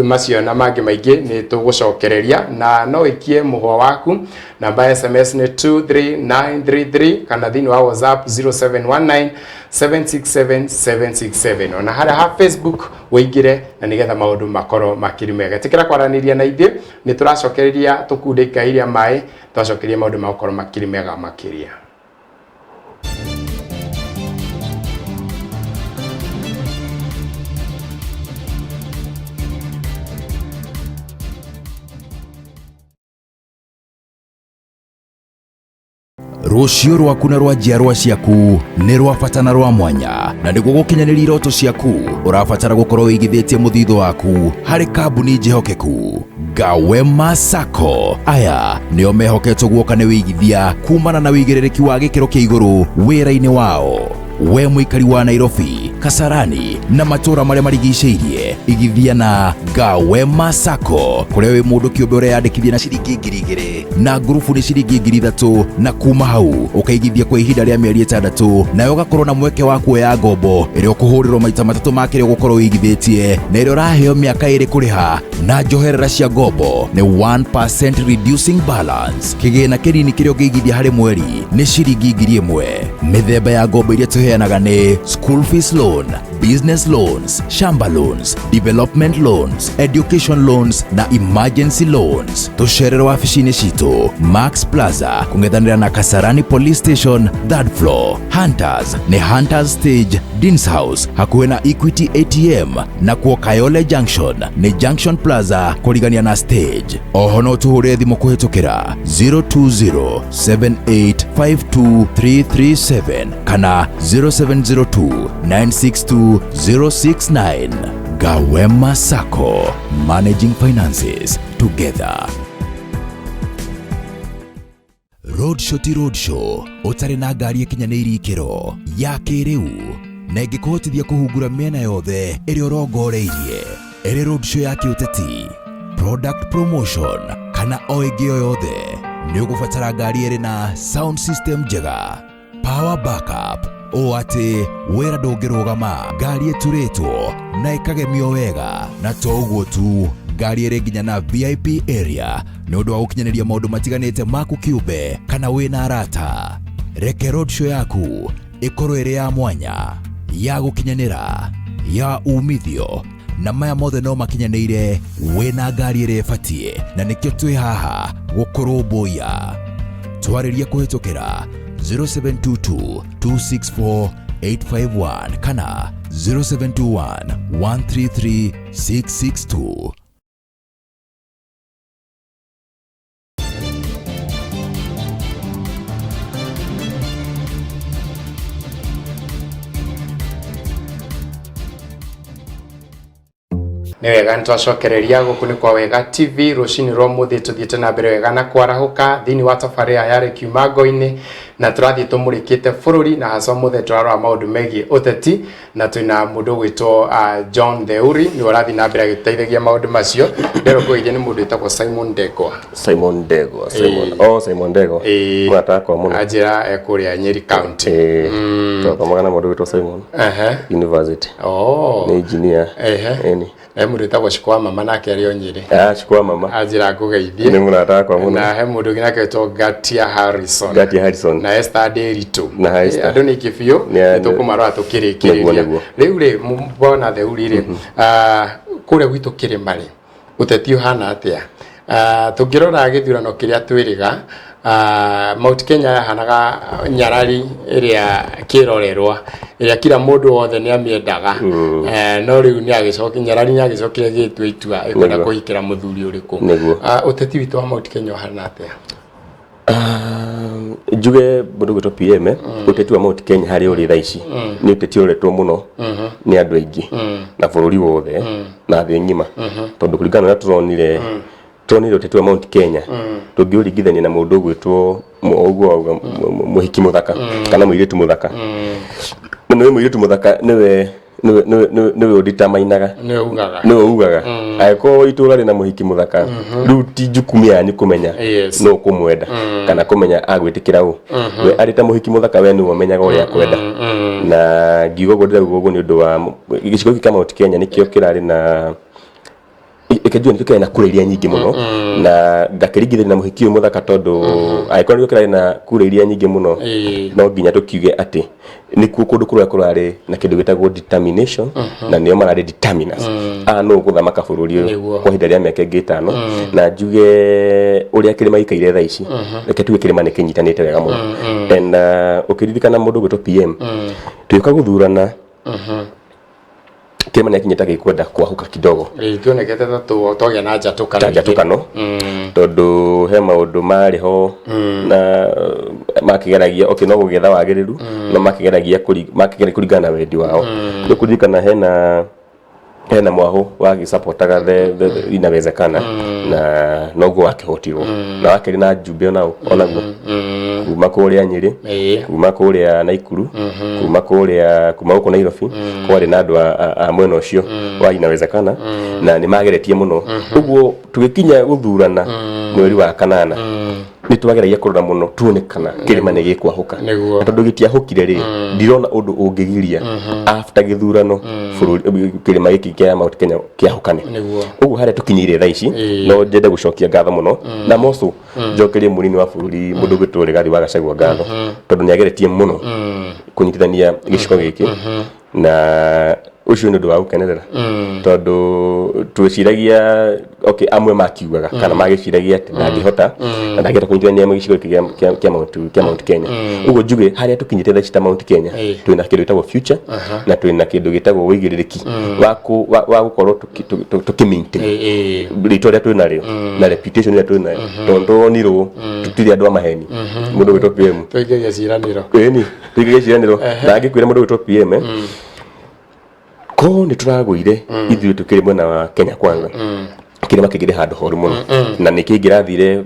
Macio na mangĩ maingĩ nĩ tũgũcokereria, na no wĩikie mũhwa waku. Namba ya SMS nĩ 23933 kana thĩinĩ wa WhatsApp 0719 767 767, ona harĩa ha Facebook wĩingĩre, na nĩgetha maũndũ makorwo makĩrĩ mega. Ĩtĩkĩra kwaranĩria na ithuĩ. Nĩ tũracokereria tũkunde ikai rĩa maĩ, twacokeria maũndũ magũkorwo makĩrĩ mega makĩria. Rũciũ rwaku na rwa njiarwa ciaku nĩ rwa bata na rwa mwanya, na nĩguo gũkinyanĩria iroto ciaku ũrabatara gũkorwo wĩigithĩtie mũthithũ waku harĩ kambuni njĩhokeku. Gawema Sacco aya nĩo mehoketwo guoka nĩ wĩigithia kumana na wĩigĩrĩrĩki wa gĩkĩro kĩa igũrũ wĩra-inĩ wao. We mũikari wa Nairobi, Kasarani na matũũra marĩa marigicĩirie, igithia na Gawema Sacco, kũrĩa wĩ mũndũ kĩũmbe ũreyandĩkithia na ciringi 2,000 na ngurubu nĩ ciringi 3,000, na kuma hau ũkaigithia kwa ihinda rĩa mĩeri 6, nawe ũgakorwo na mweke wa kuoya ngombo ĩrĩa ũkũhũrĩrwo maita matatũ ma kĩrĩa ũgũkorwo wĩigithĩtie, na ĩrĩa ũraheo mĩaka 2 kũrĩha, na njoherera cia ngombo nĩ 1% reducing balance. Kĩgĩna kĩnini kĩrĩa ũngĩigithia harĩ mweri nĩ ciringi 1,000. Mĩthemba ya ngombo iria tũheanaga nĩ school fees loan, business loans, shamba loans, development loans, education loans na emergency loans. Tũcerere wabici-inĩ citũ Max Plaza kũng'ethanĩra na Kasarani Police Station, third floor. Hunters nĩ Hunters Stage, Deans House hakuhĩ na Equity ATM, na kuo Kayole Junction nĩ Junction Plaza kũrigania na stage. Oho no tũhũrĩre thimũ kũhĩtũkĩra 020 7852337 kana 0702 962 069. Gawema Sacco, managing finances together. Roadshow ti roadshow ũtarĩ na ngari ĩkinyanĩirie ikĩro ya kĩrĩu na ĩngĩkũhotithia kũhungura mĩena yothe ĩrĩa ũrongoreirie, ĩrĩ roadshow ya kĩũteti, product promotion kana o ĩngĩ o yothe, nĩ ũgũbatara ngari ĩrĩ na sound system njega, power backup, ũũ atĩ wĩra ndũngĩrũgama, ngari ĩturĩtwo na ĩkagemio wega, na to ũguo tu, ngari ĩrĩ nginya na VIP area nĩ ũndũ wa gũkinyanĩria maũndũ matiganĩte maku kĩũmbe kana wĩna arata. Reke roadshow yaku ĩkorwo ĩrĩ ya mwanya, ya gũkinyanĩra, ya umithio, na maya mothe no makinyanĩire wĩna ngari ĩrĩa ĩbatiĩ, na nĩkĩo twĩ haha gũkũrũmbũiya. Twarĩrie kũhĩtũkĩra 0722 264 851 kana 0721 133 662. Nĩ wega, nĩ twacokereria gũkũ nĩ kwa Wega TV rũcinĩ rwa mũthĩ, tũthiĩte na mbere wega na kwarahũka thĩinĩ wa tabarĩra ya Kiuma Ngo-inĩ, na tũrathiĩ tũmũrĩkĩte bũrũri, na hasa mũthĩ tũrarora maũndũ megiĩ ũteti, na twĩna mũndũ ũgwĩtwo John Theuri, nĩwe ũrathiĩ na mbere agĩteithagia maũndũ macio. Ndĩrwo ngũgeithie nĩ mũndũ wĩtagwo Simon Ndegwa. Simon Ndegwa, Simon. Oh, Simon Ndegwa. Mũrata wakwa mũno. Anjĩra ekũrĩa Nyeri County. Ĩĩ. Twathomaga na mũndũ wĩtwo Simon. University. Nĩ engineer. Ĩni. He mũndũ wĩtagwo Shikwa Mama, nake arĩ o Nyĩrĩ. Ah, Shikwa Mama. Anjĩra ngũgeithie. Nĩ mũrata wakwa mũno. Na he mũndũ ũngĩ nake wĩtwo Gatia Harrison. Gatia Harrison. Na Esther Nderitu. Na Esther. Andũ nĩ aingĩ biũ. Nĩ tũkũmarora tũkĩrĩkĩrĩria. Nĩguo. Rĩu rĩ, bwana Theuri rĩ, kũrĩa gwitũ kĩrĩma rĩ, ũteti ũhana atĩa? Tũngĩrora gĩthurano kĩrĩa twĩrĩga, Mount Kenya yahanaga nyarari ĩrĩa kĩrorerwa, ĩrĩa kila mũndũ wothe nĩ amĩendaga. No rĩu nĩ agĩcoki nyarari nĩ agĩcokire gĩtua itua ĩkwenda kũhikĩra mũthuri ũrĩkũ. Ũteti witũ wa Mount Kenya ũhana atĩa? Njuge mũndũ gwĩtwo PM, ũteti wa Mount Kenya harĩa ũrĩ thaa ici nĩ ũteti ũretwo mũno nĩ andũ aingĩ na bũrũri wothe na thĩ ng'ima, tondũ kũringana na ũrĩa tũronire ũteti wa Mount Kenya tũngĩũringithania na mũndũ ũgwĩtwo ũguo wauga mũhiki mũthaka kana mũirĩtu mũthaka, na nĩwe mũirĩtu mũthaka nĩwe nĩwe ũditamainaga, nĩwe ugaga, nĩwe ugaga angĩkorwo itũra rĩna mũhiki mũthaka, rĩu ti jukumu yanyu kũmenya nũ ũkũmwenda kana kũmenya agwĩtĩkĩra ũ. We arĩ ta mũhiki mũthaka, we nĩwe ũmenyaga ũrĩa akwenda. Na ngiuga ũguo, ndĩrauga ũguo nĩ ũndũ wa gĩcigo gĩkĩ kĩa Mount Kenya nĩkĩo kĩrarĩ na ĩkĩnjua nĩkĩo kĩrarĩ na kura iria nyingĩ mũno, na ngakĩringithania na mũhiki ũyũ mũthaka, tondũ angĩkorwo nĩkĩo kĩrarĩ na kura iria nyingĩ mũno, no nginya tũkiuge atĩ nĩkuo kũndũ kũrĩa kũrarĩ na kĩndũ gĩtagwo determination, na nĩo mararĩ determinants aya nũ ũgũthamaka bũrũri ũyũ kwa ihinda rĩa mĩaka ĩngĩ 5. Na njuge ũrĩa kĩrĩma gĩikaire thaa ici, reke tuge kĩrĩma nĩ kĩnyitanĩte wega mũno. And ũkĩririkana mũndũ ũgwĩtwo PM tũgĩũka gũthurana, kĩrĩma nĩ akinyĩte gĩkwenda kwahũka kidogo. Ĩĩ, tuonekete ta twagĩa na njatũkano. Ta njatũkano, tondũ he maũndũ marĩ ho na makĩgeragia, okay, no gũgĩetha wagĩrĩru, no makĩgeragia makĩgeria kũringana na wendi wao. Nĩ kũririkana hena mwahũ wagĩcapotaga the inawezekana, na noguo wakĩhotirwo, na wakĩrĩ na njumbe onao onaguo kuma kũrĩa Nyĩrĩ, kuma kũrĩa Naikuru, kuma kũrĩa, kuma gũkũ Nairobi, kwarĩ na andũ a mwena ũcio wa inawezekana, na nĩ mageretie mũno. Ũguo tũgĩkinya gũthurana mweri wa kanana, nĩ twageragia kũrora mũno tuone kana kĩrĩma nĩ gĩkwahũka. Na tondũ gĩtiahũkire rĩ, ndirona ũndũ ũngĩgiria after gĩthurano bũrũri kĩrĩma gĩkĩ kĩa Mount Kenya kĩahũkane. Ũguo harĩa tũkinyĩire thaa ici, no nyende gũcokia ngatho mũno na moco njokerie mũnini wa bũrũri, mũndũ ũgwĩtwo Rigathi wa Gachagua, ngatho, tondũ nĩ ageretie mũno kũnyitithania gĩcigo gĩkĩ, na ũcio nĩ ũndũ wa gũkenerera, tondũ twĩciragia, okay, amwe makiugaga kana magĩciragia atĩ ndangĩhota na ndangĩhota kũnyitithania gĩcigo gĩkĩ kĩa Mount Kenya. Ũguo njuge harĩa tũkinyĩte thaa ici ta Mount Kenya, twĩna kĩndũ gĩtagwo future, na twĩna kĩndũ gĩtagwo wĩigĩrĩrĩki wa gũkorwo tũkĩ-maintain rĩtwa rĩrĩa twĩnarĩo na reputation ĩrĩa twĩnayo, tondũ tũronirwo tũtirĩ andũ a maheni. Mũndũ gwĩtwo PM Tũingagia ciĩranĩro. Ĩni, tũingagia ciĩranĩro. Na angĩkwĩra mũndũ gwĩtwo PM, Ko nĩ tũragũire ithuĩ tũkĩrĩ mwena wa Kenya Kwanza, kĩrĩma kĩngĩrĩ handũ horu mũno na nĩ kĩngĩrathire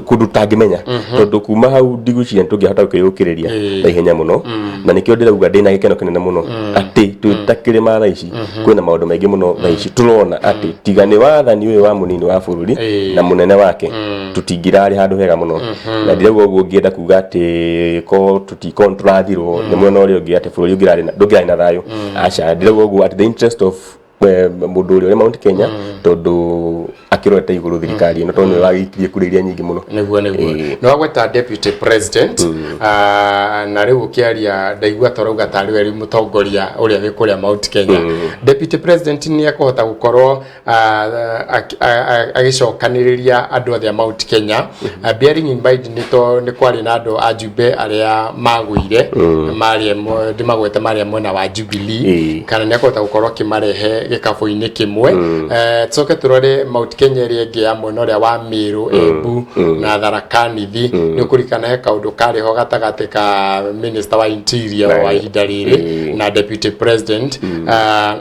kũndũ tangĩmenya, tondũ kuma hau ndigwĩciria nĩ tũngĩahota gũkĩyũkĩrĩria na ihenya mũno. Na nĩkĩo ndĩrauga ndĩna gĩkeno kĩnene mũno atĩ twĩ ta kĩrĩma thaa ici kwĩna maũndũ maingĩ mũno thaa ici tũrona atĩ tiga nĩ wathani ũyũ wa mũnini wa bũrũri na mũnene wake, tũtingĩrarĩ handũ hega mũno. Na ndirauga ũguo ngĩenda kuga atĩ ko tũtiko nĩtũrathirwo nĩ mwena ũrĩa ũngĩ, atĩ bũrũri ndũngĩrarĩ na thayũ. Aca, ndirauga ũguo at the interest of mũndũ ũrĩa ũrĩ Mount Kenya, tondũ akĩrorete igũrũ thirikari ĩno, tondũ nĩwe wagĩikirie kura iria nyingĩ mũno. Nĩguo. Nĩ wagweta deputy president, na rĩu ũkĩaria ndaigua tũrauga tarĩ we rĩu mũtongoria ũrĩa wĩ kũrĩa Mount Kenya. Deputy president nĩ ekũhota gũkorwo agĩcokanĩrĩria andũ othe a Mount Kenya, bearing in mind nĩ kwarĩ na andũ a Njumbe arĩa magũire marĩa ndĩmagwete marĩa mwena wa Jubilee, kana nĩ ekũhota gũkorwo akĩmarehe gĩkabũ-inĩ kĩmwe? Tũcoke tũrore Mount Kenya ĩrĩa ĩngĩ ya mwena ũrĩa wa Meru, Embu na Tharaka Nithi. Nĩ ũkũririkana he kaũndũ karĩ ho gatagatĩ ka minister wa interior wa ihinda rĩrĩ na deputy president.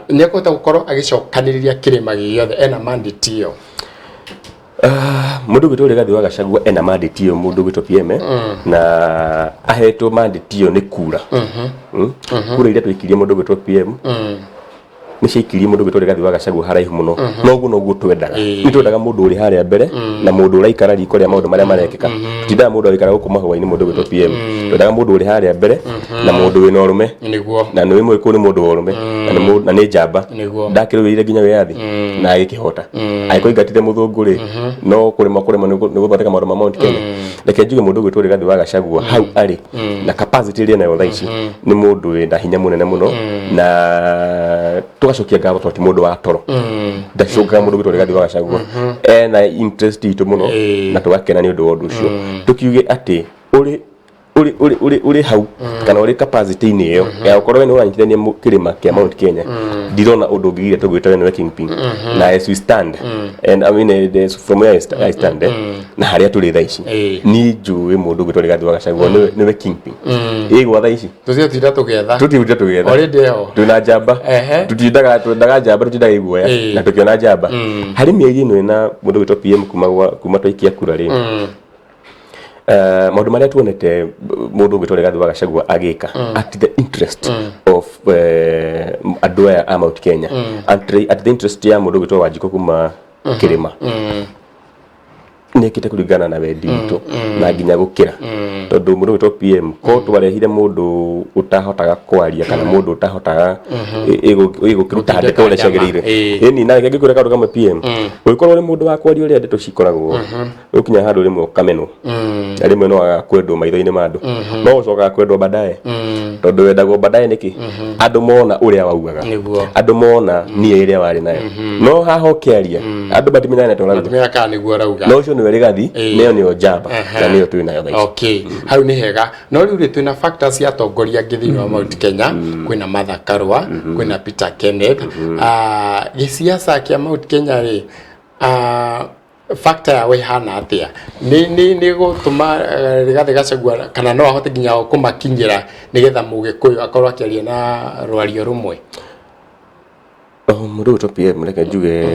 Nĩ ekũhota gũkorwo agĩcokanĩrĩria kĩrĩma gĩothe? Ena mandate ĩyo? Mũndũ ũgwĩtwo Rigathĩ wa Gachagua ena mandate ĩyo, mũndũ ũgwĩtwo PM, na ahetwo mandate ĩyo nĩ kura. Kura iria twaikirie mũndũ ũgwĩtwo PM nĩ ciaikirie mũndũ ũgwĩtwo Rigathĩ wa Gachagua haraihu mũno. Noguo noguo twendaga. Nĩ twendaga mũndũ ũrĩ harĩa mbere na mũndũ ũraikara riko rĩa maũndũ marĩa marekĩka. Tũtindaga mũndũ agĩikara gũkũ mahũa-inĩ. Mũndũ ũgwĩtwo PM, twendaga mũndũ ũrĩ harĩa mbere na mũndũ wĩna ũrũme. Na nĩ mũgĩkũyũ, nĩ mũndũ wa ũrũme na nĩ njamba. Ndakĩrũĩrĩire nginya wĩyathi na agĩkĩhota. Angĩkorwo aingatire mũthũngũ rĩ, no kũrema nĩ gũthondeka maũndũ ma Mount Kenya. Reke njuge mũndũ ũgwĩtwo Rigathĩ wa Gachagua hau arĩ na capacity ĩrĩa enayo thaa ici nĩ mũndũ wĩna hinya mũnene mũno, na tũgacokia ngatho tondũ ti mũndũ wa toro, ndacũngaga. Mũndũ ũgwĩtwo Rigathĩ wa Gachagua ena interest itũ mũno na tũgakena nĩ ũndũ wa ũndũ ũcio. Tũkiuge atĩ ũrĩ hau kana ũrĩ capacity-inĩ ĩyo ya gũkorwo we nĩ ũranyitithania kĩrĩma kĩa Mount Kenya, ndirona ũndũ ũngĩgiria tũgwĩta we nĩwe kingpin. Na as we stand and I mean, from where I stand, na harĩa tũrĩ thaa ici, niĩ njũĩ mũndũ ũgwĩtwo Rigathĩ wa Gachagua nĩwe kingpin ĩgwa thaa ici. Tũtitinda tũgĩetha. Tũtitinda tũgĩetha. Already ĩho. Twĩna njamba. Tũtindaga, twendaga njamba, tũtindaga iguoya. Na tũkĩona njamba harĩ mĩeri ĩno ĩna mũndũ ũgwĩtwo PM kuma twaikia kura rĩ, maũndũ marĩa tuonete mũndũ ũgwĩtwo Rigathĩ wa Gachagua agĩka at the interest of andũ aya a Mount Kenya, at the interest ya mũndũ ũgwĩtwo Wanjikũ kuma kĩrĩma, nĩ ekĩte kũringana na wendi witũ na nginya gũkĩra, tondũ mũndũ ũgwĩtwo PM ko twarehire mũndũ ũtahotaga kwaria kana mũndũ ũtahotaga ĩgũkĩruta ndeto ũrĩa ciagĩrĩire. Ĩni, na reke ngĩkwĩre kaũndũ kamwe, PM ũngĩkorwo ũrĩ mũndũ wa kwaria ũrĩa ndeto cikoragwo, ũkinya handũ rĩmwe ũkamenwo, na rĩmwe no waga kwendwo maitho-inĩ ma andũ, no ũcokaga kwendwo baadaye, tondũ wendagwo baadaye nĩkĩ? Andũ mona ũrĩa waugaga, andũ mona nia ĩrĩa warĩ nayo. No haha ũkĩaria andũ matimenyaga nĩ ũrauga. Matimenya kana nĩguo arauga. No ũcio nĩwe Rigathi, nĩyo nĩyo njamba na nĩyo twĩ nayo thaa ici. Okay, hau nĩ hega. No rĩu rĩ, twĩna factors cia atongoria angĩ thĩinĩ wa Mount Kenya. Kwĩna Martha Karua, kwĩna Peter Kenneth. Gĩciaca kĩa Mount Kenya rĩ, factor yao ĩhana atĩa? Nĩ gũtũma Rigathĩ Gachagua kana no ahote nginya kũmakinyĩra nĩgetha mũgĩkũyũ akorwo akĩaria na rwario rũmwe? Oh, mũndũ ũgwĩtwo PM, reke njuge,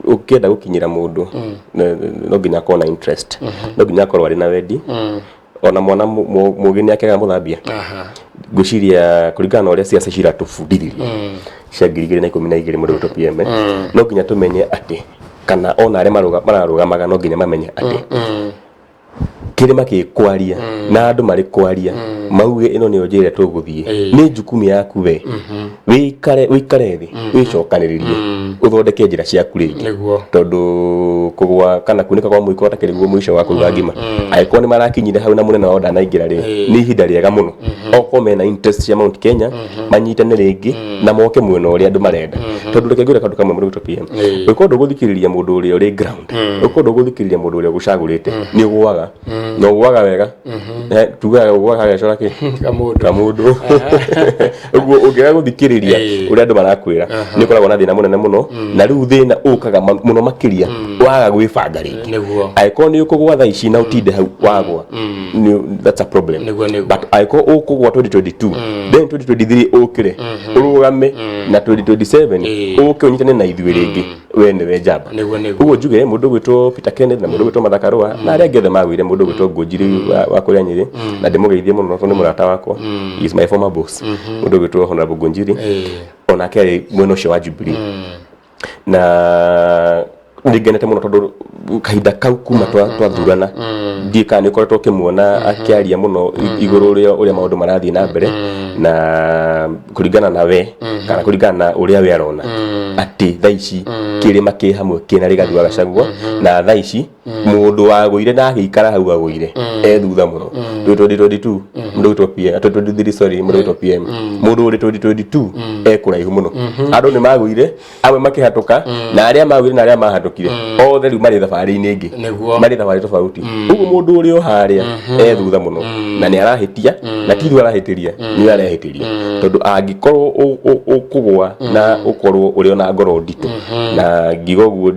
ũngĩenda gũkinyĩra mũndũ, no nginya akorwo na interest, no nginya akorwo arĩ na wendi. Ona mwana mũgĩ nĩ akegaga mũthambia. Ngwĩciria kũringana na ũrĩa ciaca ciratũbundithirie cia 2012, mũndũ ũgwĩtwo PM, no nginya tũmenye atĩ kana ona arĩa mararũgamaga no nginya mamenye atĩ kĩrĩma kĩ kwaria na andũ marĩ kwaria mauge ĩno nĩyo njĩra ĩrĩa tũgũthiĩ. Nĩ njukumi yaku we wĩikare, wĩikare thĩ, wĩcokanĩrĩrie, ũthondeke njĩra ciaku rĩngĩ, tondũ kũgwa kana kunĩka kwa mũiko ũtakĩrĩ guo mũico wa kũruga ngima. Angĩkorwo nĩ marakinyire hau na mũnene wao ndanaingĩra rĩ, nĩ ihinda rĩega mũno okorwo mena interest cia Mount Kenya manyitane rĩngĩ na moke mwena ũrĩa andũ marenda. Tondũ reke ngwĩre kaũndũ kamwe, mũndũ ũgwĩtwo PM, ũngĩkorwo ndũgũthikĩrĩria mũndũ ũrĩa ũrĩ ground, ũngĩkorwo ndũgũthikĩrĩria mũndũ ũrĩa ũgũcagũrĩte, nĩ ũgũaga. Na ũgũaga wega. Tugaga ũgũaga gagecora kĩ? Kamũndũ. Kamũndũ. Ũguo ũngĩaga gũthikĩrĩria ũrĩa andũ marakwĩra, nĩ ũkoragwo na thĩna mũnene mũno, na rĩu thĩna ũkaga mũno makĩria waga gwĩbanga rĩngĩ. Angĩkorwo nĩ ũkũgwa thaa ici na ũtinde hau wagwa, that's a problem. Nĩguo, nĩguo. But angĩkorwo ũkũgwa 2022, then 2023 ũkĩre ũrũgame, na 2027 ũke ũnyitane na ithuĩ rĩngĩ, we nĩwe njamba. Nĩguo, nĩguo. Ũguo njuge mũndũ ũgwĩtwo Peter Kenneth na mũndũ ũgwĩtwo Martha Karũa na arĩa angĩ othe magũire, mũndũ ũgwĩtwo Ngũnjiri wa kũrĩa Nyĩrĩ, na ndĩmũgeithie mũno tondũ nĩ mũrata wakwa, he is my former boss, mũndũ ũgwĩtwo Honorable Ngunjiri, onake arĩ mwena ũcio wa Jubilee, na nĩ ngenete mũno tondũ kahinda kau kuma twathurana ndiĩ kana nĩ ũkoretwo ũkĩmuona akĩaria mũno igũrũ rĩa ũrĩa maũndũ marathiĩ na mbere, na kũringana na we kana kũringana na ũrĩa we arona atĩ thaa ici kĩrĩma kĩ hamwe kĩna Rigathi wa Gachagua, na thaa ici mũndũ wagũire na agĩikara hau agũire e thutha mũno. 2022 mũndũ ũgwĩtwo PM, 2023, sorry, mũndũ ũgwĩtwo PM, mũndũ ũrĩ 2022 e kũraihu mũno. Andũ nĩ magũire, amwe makĩhatũka, na arĩa magũire na arĩa mahatũkire othe rĩu marĩ thabarĩ-inĩ ĩngĩ, marĩ thabarĩ tofauti. Ũguo mũndũ ũrĩ o harĩa e thutha mũno na nĩ arahĩtia, na ti ithuĩ arahĩtĩria, nĩwe arehĩtĩria, tondũ angĩkorwo ũkũgwa na ũkorwo ũrĩ ona ngoro nditũ, na ngiuga ũguo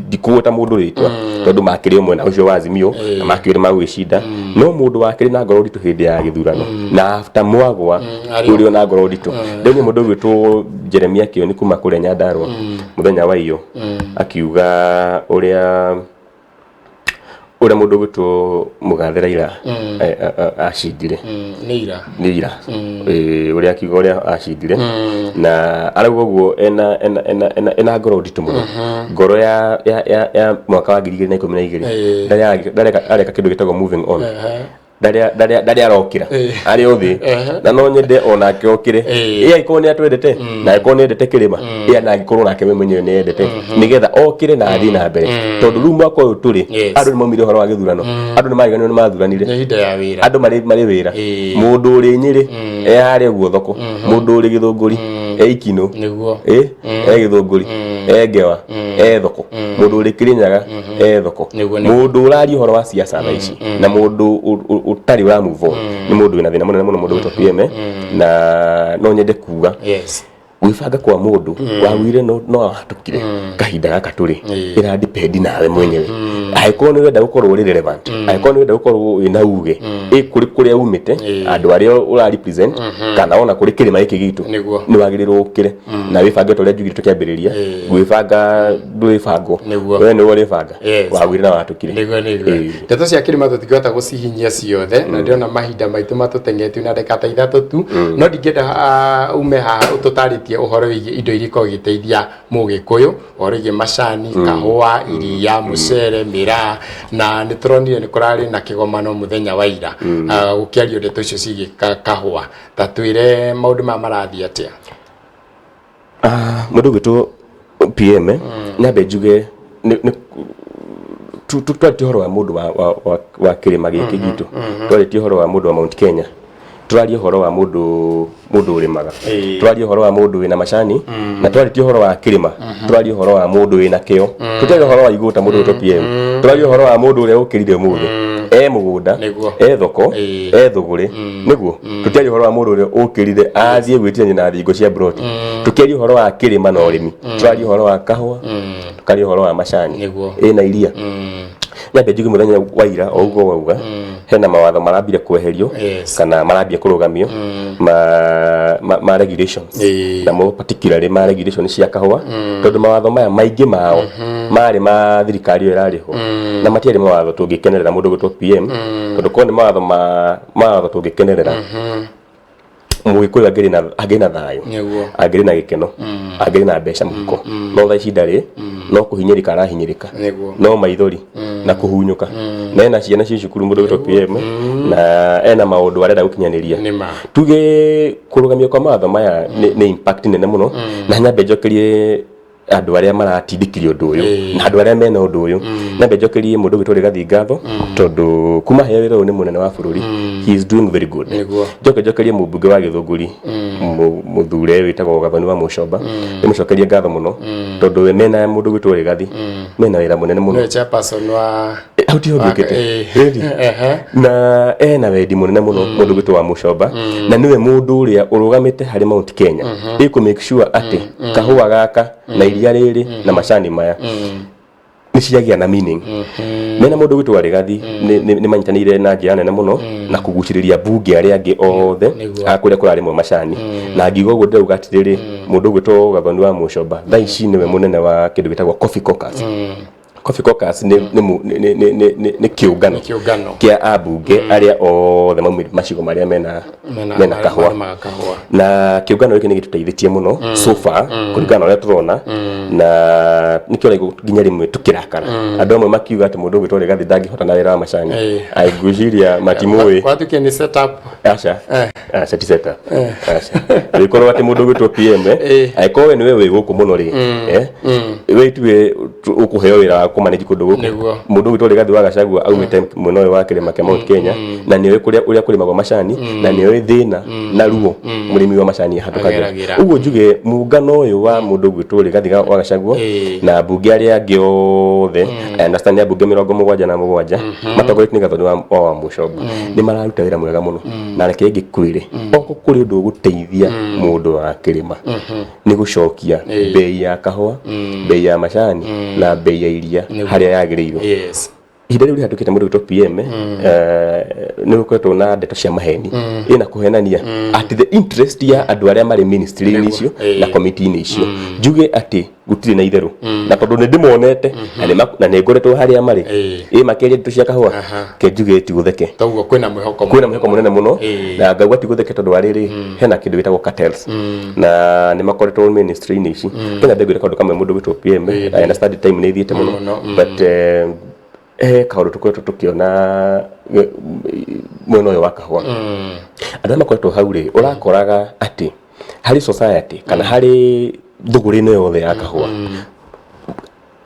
ndikũgweta mũndũ rĩtwa tondũ makĩrĩ o mwena ũcio wa Azimio na makĩrĩ magwĩcinda, no mũndũ wakĩrĩ na ngoro nditũ hĩndĩ ya gĩthurano na after mwagwa Arĩ ũrĩ ona ngoro nditũ. Rĩu nĩ mũndũ ũgwĩtwo Jeremia Kĩoni kuma kũrĩa Nyandarua mũthenya wa iyo akiuga ũrĩa mũndũ ũgwĩtwo Mũgathe Raila acindire. Nĩ ira. Nĩ ira. Ũrĩa akiuga ũrĩa acindire na arauga ũguo ena ngoro nditũ mũno, ngoro ya mwaka wa 2012. Ndarĩ areka kĩndũ gĩtagwo moving on, ndarĩ arokĩra, arĩ o thĩ, na no nyende onake okĩre. Ĩ angĩkorwo nĩ atwendete na angĩkorwo nĩ endete kĩrĩma, ĩ na angĩkorwo nake we mwenyewe nĩ endete, nĩgetha okĩre na athiĩ na mbere, tondũ rĩu mwaka ũyũ tũrĩ, andũ nĩ maumire ũhoro wa gĩthurano, andũ nĩ mariganĩrwo nĩ mathuranire. Nĩ ihinda ya wĩra. Andũ marĩ wĩra. Mũndũ ũrĩ Nyĩrĩ e harĩa ũguo thoko, mũndũ ũrĩ Gĩthũngũri e Ikinũ, ĩ e Gĩthũngũri, e Ngewa, e thoko, mũndũ ũrĩ Kĩrĩnyaga e thoko. Nĩguo, nĩguo. Mũndũ ũraria ũhoro wa siasa thaa ici na mũndũ ũtarĩ ũra move on nĩ mũndũ wĩna thĩna mũnene mũno, mũndũ wĩtwo PM. Na no nyende kuga gwĩbanga kwa mũndũ wagwire no ahatũkire kahinda gaka tũrĩ ĩra depend nawe mwenyewe. Angĩkorwo nĩ ũrenda gũkorwo ũrĩ relevant, angĩkorwo nĩ ũrenda gũkorwo wĩna uge ĩ kũrĩ kũrĩa umĩte, andũ arĩa ũra represent, kana ona kũrĩ kĩrĩma gĩkĩ gitũ, nĩ wagĩrĩirwo ũkĩre na wĩbange ta ũrĩa njugire tũkĩambĩrĩria. Gwĩbanga ndwĩbangwo, we nĩwe ũrĩbanga. Wagwire na watũkire. Nĩguo, nĩguo. Ndeto cia kĩrĩma tũtingĩhota gũcihinyia ciothe, na ndĩrona mahinda maitũ matũteng'etie na ndagĩka ta 3 tu, no ndingĩenda ume haha ũtũtarĩtie ũhoro wĩgiĩ indo iria ikoragwo igĩteithia mũgĩkũyũ, ũhoro wĩgiĩ macani, kahũa, iria, mũcere, mĩraa, na nĩ tũronire nĩ kũrarĩ na kĩgomano mũthenya wa ira, gũkĩario ndeto icio ciĩgiĩ kahũa. Ta twĩre maũndũ maya marathiĩ atĩa? Mũndũ ũgwĩtwo PM, nyambe njuge twarĩtie ũhoro wa mũndũ wa kĩrĩma gĩkĩ gitũ, twarĩtie ũhoro wa mũndũ wa Mount Kenya, tũraria ũhoro wa mũndũ ũrĩmaga, tũraria ũhoro wa mũndũ wĩna macani, na twarĩtie ũhoro wa kĩrĩma, tũraria ũhoro wa mũndũ wĩna kĩo, tũtiaria ũhoro wa igũta mũndũ ũgwĩtwo PM, tũraria ũhoro wa mũndũ ũrĩa ũkĩrire ũmũthĩ e mũgũnda, e thoko, e thũgũrĩ. Nĩguo tũtiaria ũhoro wa mũndũ ũrĩa ũkĩrire athiĩ gwĩtirania na thingo cia broti. Tũkĩaria ũhoro wa kĩrĩma na ũrĩmi, tũraria ũhoro wa kahũa, tũkaria ũhoro wa macani ĩna iria. Nyambe njuge mũthenya wa ira o ũguo wauga, hena mawatho marambire kweherio kana marambia kũrũgamio ma regulations, namo particularly ma regulation cia kahũa, tondũ mawatho maya maingĩ mao marĩ ma thirikari ĩyo ĩrarĩ ho na matiarĩ mawatho tũngĩkenerera mũndũ gwĩtwo PM, tondũ korwo nĩ mawatho ma mawatho tũngĩkenerera, mũgĩkũyũ angĩrĩ na thayũ, angĩrĩ na gĩkeno, angĩrĩ na mbeca mũhuko, no thaa ici ndarĩ, no kũhinyĩrĩka arahinyĩrĩka, no maithori na kũhunyũka, na ena ciana ciĩ cukuru mũndũ gwĩtwo PM, na ena maũndũ arenda gũkinyanĩria. Nĩ ma. Tuge kũrũgamio kwa mawatho maya nĩ impact nene mũno, na nyambe njokerie andũ arĩa maratindĩkirie ũndũ ũyũ na andũ arĩa mena ũndũ ũyũ. Nyambe njokerie mũndũ ũgwĩtwo Rigathi ngatho, tondũ kuma heo wĩra ũyũ nĩ mũnene wa bũrũri, he is doing very good. Njoke njokerie mũmbunge wa Gĩthũngũri mũthure wĩtagwo Gathoni wa Mũcomba, ndĩmũcokerie ngatho mũno, tondũ we mena mũndũ ũgwĩtwo Rigathi mena wĩra mũnene mũno. Nĩwe chairperson wa Hau tiho ngĩũkĩte. Really? Ehe. Na ena wendi mũnene mũno mũndũ gwĩtwo wa Mũcomba, na nĩwe mũndũ ũrĩa ũrũgamĩte harĩ Mount Kenya ĩkũ make sure atĩ kahũa gaka na iria rĩrĩ na macani maya nĩ ciagĩa na meaning. Mena mũndũ gwĩtwo Rigathi nĩ manyitanĩire na njĩra nene mũno na kũgucĩrĩria mbunge arĩa angĩ othe a kũrĩa kũrarĩmwo macani. Na ngiuga ũguo ndĩrauga atĩrĩrĩ, mũndũ ũgwĩtwo Gathoni wa Mũcomba thaa ici nĩwe mũnene wa kĩndũ gĩtagwo Coffee Caucus. Coffee Caucus nĩ nĩ mu- nĩ- nĩ- nĩ- nĩ- nĩ- nĩ kĩũngano Kĩũngano. kĩa ambunge arĩa othe maumĩte macigo marĩa mena mena kahũa. Marĩmaga kahũa. Na kĩũngano gĩkĩ nĩ gĩtũteithĩtie mũno so far kũringana na ũrĩa tũrona, na nĩkĩo ũraigua nginya rĩmwe tũkĩrakara andũ amwe makiuga atĩ mũndũ ũgwĩtwo Rigathi ndangĩhota na wĩra wa macani. Ai, ngwĩciria matimũĩ. Kwatuĩke nĩ setup. Aca, aca, ti setup, aca. Rĩkorwo atĩ mũndũ ũgwĩtwo PM angĩkorwo we nĩwe wĩ gũkũ mũno rĩ, we tuwe ũkũheo wĩra wa kũmanage kũndũ gũkũ. Mũndũ ũgwĩtwo Rigathi wa Gachagua aumĩte mwena ũyũ wa kĩrĩma kĩa Mount Kenya, na nĩoĩ kũrĩa ũrĩa kũrĩmagwo macani, na nĩoĩ thĩna na ruo mũrĩmi wa macani ahatũkagĩra. Ageragĩra. Ũguo njuge muungano ũyũ wa mũndũ ũgwĩtwo Rigathi wa Gachagua na ambunge arĩa angĩ othe, I understand nĩ ambunge 77 matongoretio nĩ Gathoni wa Mũcomba, nĩ mararuta wĩra mwega mũno. Na reke ngĩkwĩre, oko kũrĩ ũndũ ũgũteithia mũndũ wa kĩrĩma nĩ gũcokia bei ya kahũa, bei ya macani na bei ya iria harĩa yagĩrĩirwo. Ihinda rĩu rĩhatũkĩte mũndũ wĩtwo PM nĩ gũkoretwo na ndeto cia maheni ĩna kũhenania at the interest ya andũ arĩa marĩ ministry-inĩ icio na committee-inĩ icio. Njuge atĩ gũtirĩ na itherũ, na tondũ nĩ ndĩmonete na nĩ ngoretwo harĩa marĩ ĩ makĩaria ndeto cia kahũa, ke njuge ti gũtheke. Toguo kwĩna mwĩhoko. Kwĩna mwĩhoko mũnene mũno, na ngauga ti gũtheke tondũ wa rĩrĩ, hena kĩndũ gĩtagwo cartels na nĩ makoretwo ministry-inĩ ici. Kenya ndengwĩra kaũndũ kamwe, mũndũ gwĩtwo PM, I understand time nĩ ithiĩte mũno, but he kaũndũ tũkoretwo tũkĩona mwena ũyũ wa kahũa. Andũ arĩa makoretwo hau rĩ, ũrakoraga atĩ harĩ society kana harĩ thũgũrĩ ĩno yothe ya kahũa,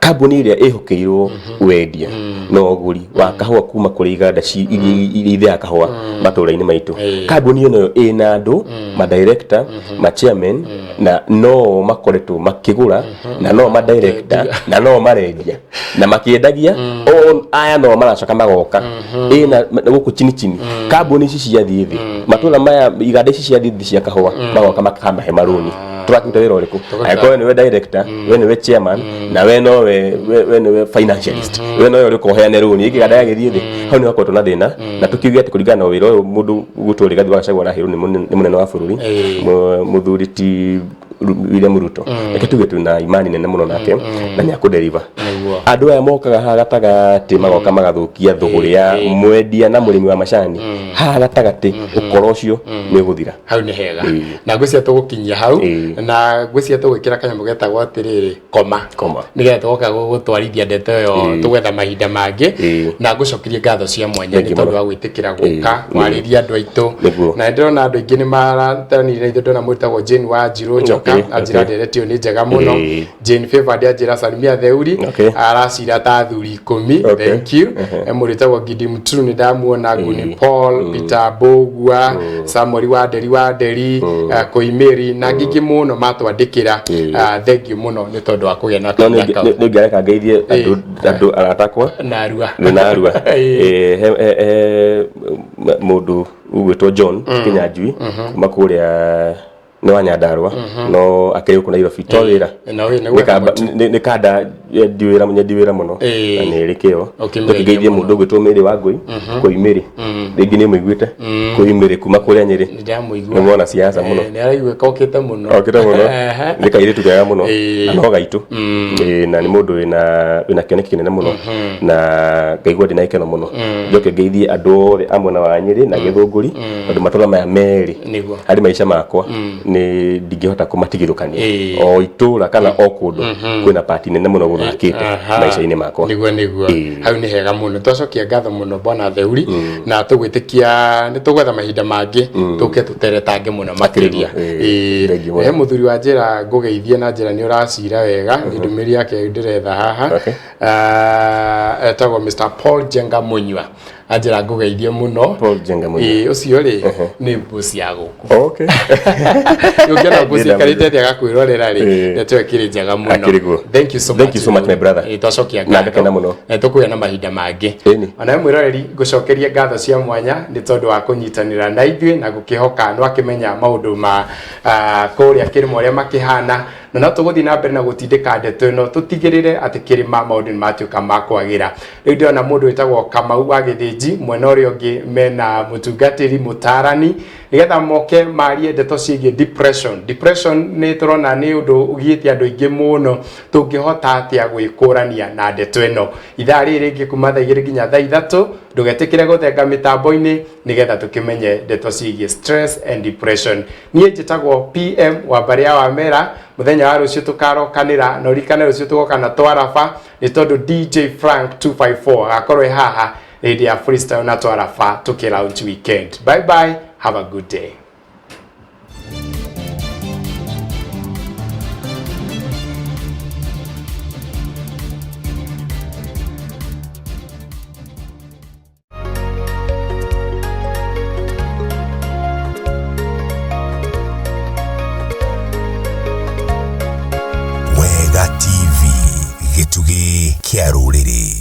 kambuni ĩrĩa ĩhokeirwo wendia na ũgũri wa kahũa kuma kũrĩ iganda iria itheaga kahũa matũra-inĩ maitũ, kambuni ĩyo nayo ĩna andũ ma director, ma chairman, na no makoretwo makĩgũra na no ma director na no marendia na makĩendagia o aya no maracoka magoka ĩna gũkũ chini chini. Kambuni ici ciathiĩ thĩ, matũra maya, iganda ici ciathiĩ thĩ cia kahũa, magoka makamahe marũni. Tũrakĩruta wĩra ũrĩkũ angĩkorwo we nĩwe director, we nĩwe chairman, na we nowe we nĩwe financialist, we nowe ũrĩka ũheane rũni kĩganda gĩgĩthiĩ thĩ? Hau nĩ hakoretwo na thĩna, na tũkiuge atĩ kũringana na wĩra ũyũ mũndũ gwĩtwo Rigathi wa Gachagua araheirwo nĩ mũnene wa bũrũri, mũthuri ti William Ruto, reke tuge twĩna imani nene mũno nake na nĩ akũdeliver. Andũ aya mokaga haha gatagatĩ magoka magathũkia thũgũrĩ ya mwendia na mũrĩmi wa macani haha gatagatĩ, ũkora ũcio nĩ ũgũthira. Hau nĩ hega. Na ngwĩciria tũgũkinyia hau. Na ngwĩciria tũgwĩkĩra kanyamũ getagwo atĩrĩrĩ, koma. Koma. Nĩgetha tũgoka gũtwarithia ndeto ĩyo. Tũgwetha mahinda mangĩ. Na ngũcokerie ngatho cia mwanya Thank nĩ you tondũ mũno. wa gwĩtĩkĩra gũka warĩria andũ aitũ. Na ndĩrona andũ aingĩ nĩ maratanire ithuĩ. Ndĩrona mũndũ Jane wa Njirũ Njoka anjĩra ndereti ĩyo nĩ njega mũno. Jane Favored anjĩra salimia Theuri, aracira ta athuri 10. Thank you. Mũndũ wĩtagwo Gidi Mtru nĩ ndamuona, Nguni Paul, Peter Mbũgua, Samuel Wanderi, Wanderi Koimĩri na ngingĩ mũno matwandĩkĩra. Thank you mũno nĩ tondũ wa kũgĩa na No kahinda kau. nĩ ngĩareka ngeithie andũ arata akwa. Narua. Nĩ narua. He mũndũ ũgwĩtwo John Kinyanjui kuma kũrĩa nĩ wa Nyandarua, no akĩrĩ gũkũ Nairobi to wĩra. No wĩ- nĩ Nĩ gwetha kamba- nĩ kanda nyendi wĩra mũno na nĩ ĩrĩ kĩo. Ũkĩmũgeithia Tũkĩgeithie mũno. mũndũ ũgwĩtwo Mĩrĩ wa Ngũi Koimĩrĩ, rĩngĩ nĩ mũiguĩte Koimĩrĩ kuma kũrĩa Nyĩrĩ. Nĩ ndamũigua. Nĩ mwana siasa mũno. Nĩ araiguĩka okĩte mũno. Okĩte mũno. Nĩ kairĩtu kega mũno na no gaitũ. Na nĩ mũndũ wĩna kĩoneki kĩnene mũno na ngaigua ndĩna gĩkeno mũno. Njoke ngeithie andũ othe a mwena wa Nyĩrĩ na Gĩthũngũri, tondũ matũra maya merĩ harĩ maica makwa nĩ ndingĩhota kũmatigithũkania. O itũra kana o kũndũ kwĩna pati nene mũno gũthakĩte maica-inĩ makwa. Nĩguo. Hau nĩ hega mũno. Twacokia ngatho mũno bwana Theuri, na tũgwĩtĩkia nĩ tũgwetha mahinda mangĩ tũke tũteretange mũno makĩria. Thank you mũno. He mũthuri wa njĩra ngũgeithie na njĩra nĩ ũracira wega, nĩ ndũmĩrĩri yake ndĩretha haha. Etagwo Mr Paul Njenga Munyua. Anjĩra ngũgeithie mũno. Paul Njenga Mũirũ. Ĩĩ, ũcio rĩ nĩ mbuci ya gũkũ. Okay. Ũngĩona mbuci Ndĩna ĩkarĩte thĩ agakwĩrorera rĩ, Ĩĩ. ndeto ĩyo ĩkĩrĩ njega mũno. Akĩrĩ guo. Thank you so Thank much. you so much, my brother. Ĩĩ, twacokia Na ngakena mũno. Na tũkũgĩa na mahinda mangĩ. Ĩni. Onawe mwĩroreri ngũcokerie ngatho cia mwanya nĩ tondũ wa kũnyitanĩra na ithuĩ na gũkĩhoka nĩwakĩmenya maũndũ ma kũrĩa kĩrĩma ũrĩa makĩhana, na no tũgũthiĩ na mbere na gũtindĩka ndeto ĩno tũtigĩrĩre atĩ kĩrĩma maũndũ nĩ matuĩka ma kwagĩra. Rĩu ndĩrona mũndũ wĩtagwo Kamau wa Gĩthĩnji mwena ũrĩa ũngĩ mena mũtungatĩri mũtarani nĩgetha moke marie ndeto ciĩgiĩ depression. Depression nĩ tũrona nĩ ũndũ ũgiĩte andũ aingĩ mũno, tũngĩhota atĩa gwĩkũrania na ndeto ĩno. Ithaa rĩrĩ rĩngĩ kuma thaa 2 nginya thaa 3, ndũgetĩkĩre gũthenga mĩtambo-inĩ nĩgetha tũkĩmenye ndeto ciĩgiĩ stress and depression. Niĩ njĩtagwo PM wa mbarĩ ya Wamera. Mũthenya wa rũciũ tũkarokanĩra, na ũririkane rũciũ tũgoka na Twaraba nĩ tondũ DJ Frank 254 agakorwo e haha hĩndĩ ya freestyle na Twaraba tũkĩ launch weekend. Bye bye, have a good day. Wega TV, gĩtugĩ kĩa rũrĩrĩ.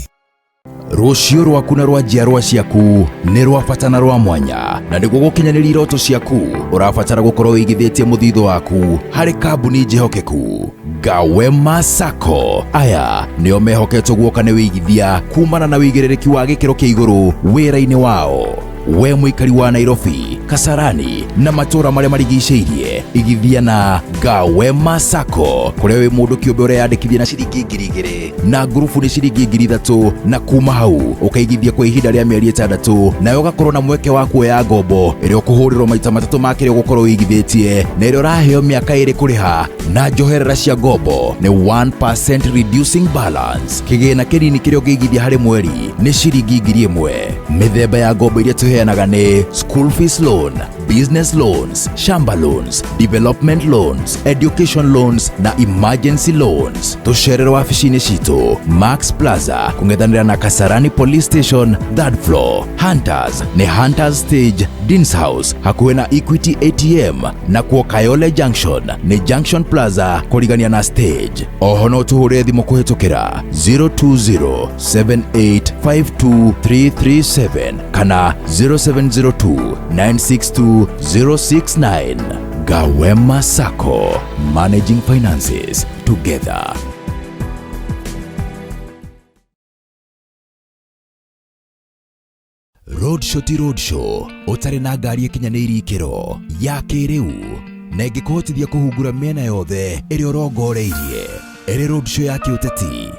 Rũciũ rwaku na rwa njiarwa ciaku nĩ rwa bata na rwa mwanya, na nĩguo gũkinyanĩria iroto ciaku ũrabatara gũkorwo wĩigithĩtie mũthithũ waku harĩ kambuni njĩhokeku. Gawema Sacco aya nĩo mehoketwo guoka nĩ wĩigithia kumana na wĩigĩrĩrĩki wa gĩkĩro kĩa igũrũ wĩra-inĩ wao. We mũikari wa Nairobi, Kasarani na matũũra marĩa marigicĩirie, igithia na Gawema Sacco kũrĩa wĩ mũndũ kĩũmbe ũreyandĩkithia na ciringi 2,000 na ngurubu nĩ ciringi 3,000, na kuma hau ũkaigithia kwa ihinda rĩa mĩeri 6, nawe ũgakorwo na mweke wa kuoya ngombo ĩrĩa ũkũhũrĩrwo maita 3 ma kĩrĩa ũgũkorwo ũigithĩtie, na ĩrĩa ũraheo mĩaka 2 kũrĩha, na njoherera cia ngombo nĩ 1% reducing balance. Kĩgĩna kĩnini kĩrĩa ũngĩigithia harĩ mweri nĩ ciringi 1,000. Mĩthemba ya ngombo iria tũheanaga nĩ school fees loan, business loans, shamba loans, development loans, education loans na emergency loans. Tũcerere wabici-inĩ citũ Max Plaza kũng'ethanĩra na Kasarani Police Station 3rd floor, Hunters nĩ Hunters Stage, Deans House hakuhĩ na Equity ATM, na kuo Kayole Junction nĩ Junction Plaza kũrigania na stage. Oho no tũhũre thimũ kũhĩtũkĩra 020-7852-337 kana 0702-962-069. Gawema Sacco, managing finances together. Roadshow ti roadshow ũtarĩ na ngari ĩkinyanĩirie ikĩro ya kĩrĩu na ĩngĩkũhotithia kũhungura mĩena yothe ĩrĩa ũrongoreirie, ĩrĩ roadshow ya kĩũteti,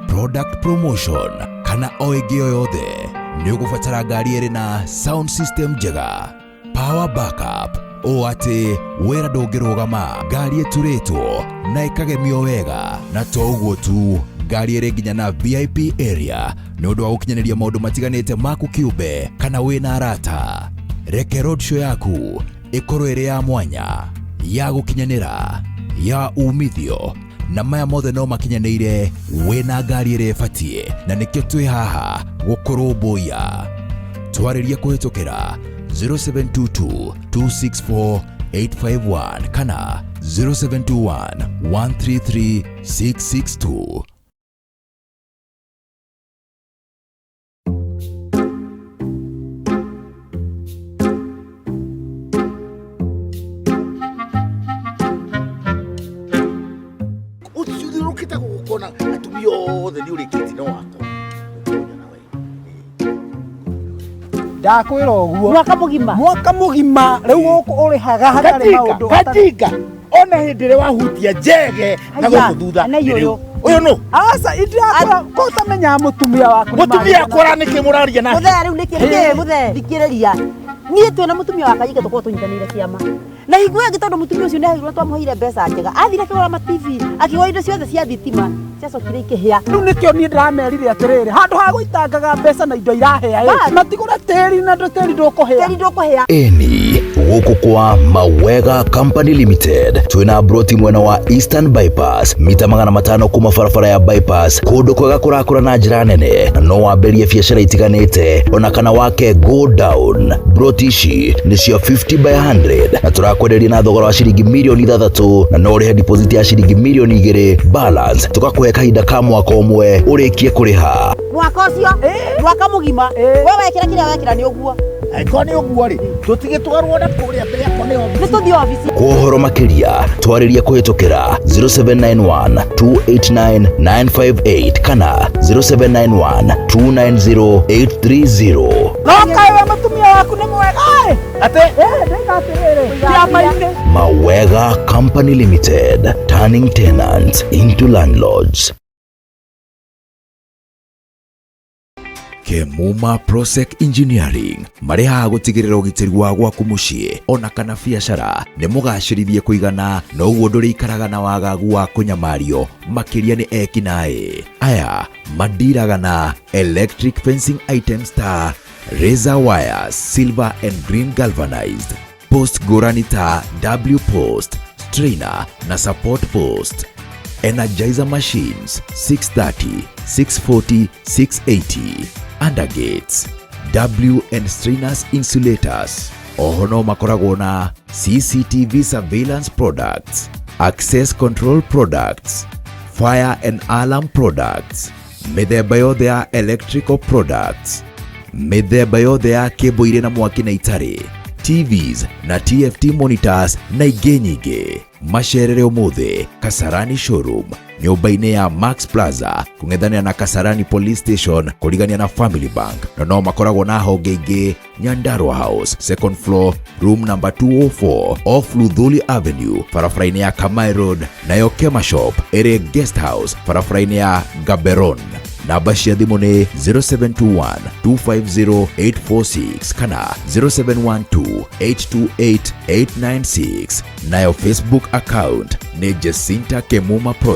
product promotion kana o ĩngĩ o yothe, nĩ ũgũbatara ngari ĩrĩ na sound system njega, power backup, ũũ atĩ wĩra ndũngĩrũgama, ngari ĩturĩtwo na ĩkagemio wega, na to ũguo tu, ngari ĩrĩ nginya na VIP area nĩ ũndũ wa gũkinyanĩria maũndũ matiganĩte maku kĩũmbe kana wĩna arata. Reke roadshow yaku ĩkorwo ĩrĩ ya mwanya, ya gũkinyanĩra, ya umithio, na maya mothe no makinyanĩire wĩna ngari ĩrĩa ĩbatiĩ, na nĩkĩo twĩ haha gũkũrũmbũiya. Twarĩrie kũhĩtũkĩra 0722 264 851 kana 0721 133 662. Ũthiũrũrũkĩte gũkũ atumia othe nĩ ũrĩkĩtie no wakwa. Ndakwĩra ũguo. Mwaka mũgima. Mwaka mũgima rĩu gũkũ ũrĩhaga hatarĩ maũndũ. Katinga ona hĩndĩ ĩrĩa wahutia njege na gũkũ thutha. Ũyũ nũ? Aca indirakora ko ũtamenyaga mũtumia waku. Mũtumia akora nĩkĩ mũraria nake? Mũthee rĩu nĩkĩ nĩkĩ mũthee thikĩrĩria. Niĩ twĩna mũtumia wakwa ithe tũkorwo tũnyitanĩire kĩama. Na hingo ĩyo ĩngĩ tondũ mũtumia ũcio nĩaheirwo twamũheire mbeca njega. Athire akĩgũra ma TV, akĩgũra indo ciothe cia thitima, ciacokire ikĩhĩa. Rĩu nĩkĩo niĩ ndĩramerire atĩrĩrĩ, handũ ha gũitangaga mbeca na indo irahĩa ĩ, matigũre tĩri na tĩri ndũkũhĩa. Tĩri ndũkũhĩa. Ĩni, Gũkũ kwa Mawega Company Limited twĩna broti mwena wa Eastern Bypass, mita 500 kuma barabara ya Bypass, kũndũ kwega kũrakũra na njĩra nene, na no wambĩrĩrie biacara itiganĩte ona kana wake go down. Broti ici nĩ cia 50 by 100 na tũrakwenderia na thogora wa ciringi mirioni 6, na no ũrĩhe deposit ya ciringi mirioni 2, balance tũgakũhe kahinda ka mwaka ũmwe ũrĩkie kũrĩha. Mwaka ũcio, mwaka mũgima, we wekĩra kĩrĩa wekĩra nĩ ũguo. Angĩkorwo nĩ ũguo rĩ, tũtigĩtwarwo na kũrĩa mbere yakwa nĩ Nĩ tũthiĩ obici. Kwa ũhoro makĩria twarĩria kũhĩtũkĩra 0791 289 958 kana 0791 290 830. No kaĩ we mũtumia waku nĩ mwega ĩ. Atĩ? Ndĩka atĩrĩrĩ kĩama-inĩ. Mawega Company Limited, turning tenants into landlords. Kemuma Prosec Engineering marĩhaga gũtigĩrĩra ũgitĩri wa gwaku mũciĩ ona kana biacara nĩ mũgacĩrithie kũigana, noguo ndũrĩikaraga na wagagu wa kũnyamario makĩria nĩ ekinaĩ aya mandiraga na electric fencing items ta razor wires, silver and green galvanized post, ngũrani ta W post, strainer na support post, energizer machines 630, 640, 680, undergates, W and strainers, insulators. Oho no makoragwo na CCTV surveillance products, access control products, fire and alarm products, mĩthemba yothe ya electrical products, mĩthemba yothe ya kĩmbo irĩ na mwaki na itarĩ, TVs na TFT monitors na ingĩ nyingĩ. Macerere ũmũthĩ Kasarani showroom, nyũmba-inĩ ya Max Plaza, kũng'ethanĩra na Kasarani Police Station, kũrigania na Family Bank. Na no makoragwo na honge ingĩ Nyandarua House, second floor, room number 204, off Luthuli Avenue, barabara-inĩ ya Kamai Road. Nayo Kema Shop ĩrĩ Guest House, barabara-inĩ ya Gaberon. Namba cia thimũ nĩ 0721 250 846 kana 0712 828 896. Nayo Facebook account nĩ Jacinta Kemuma Pro.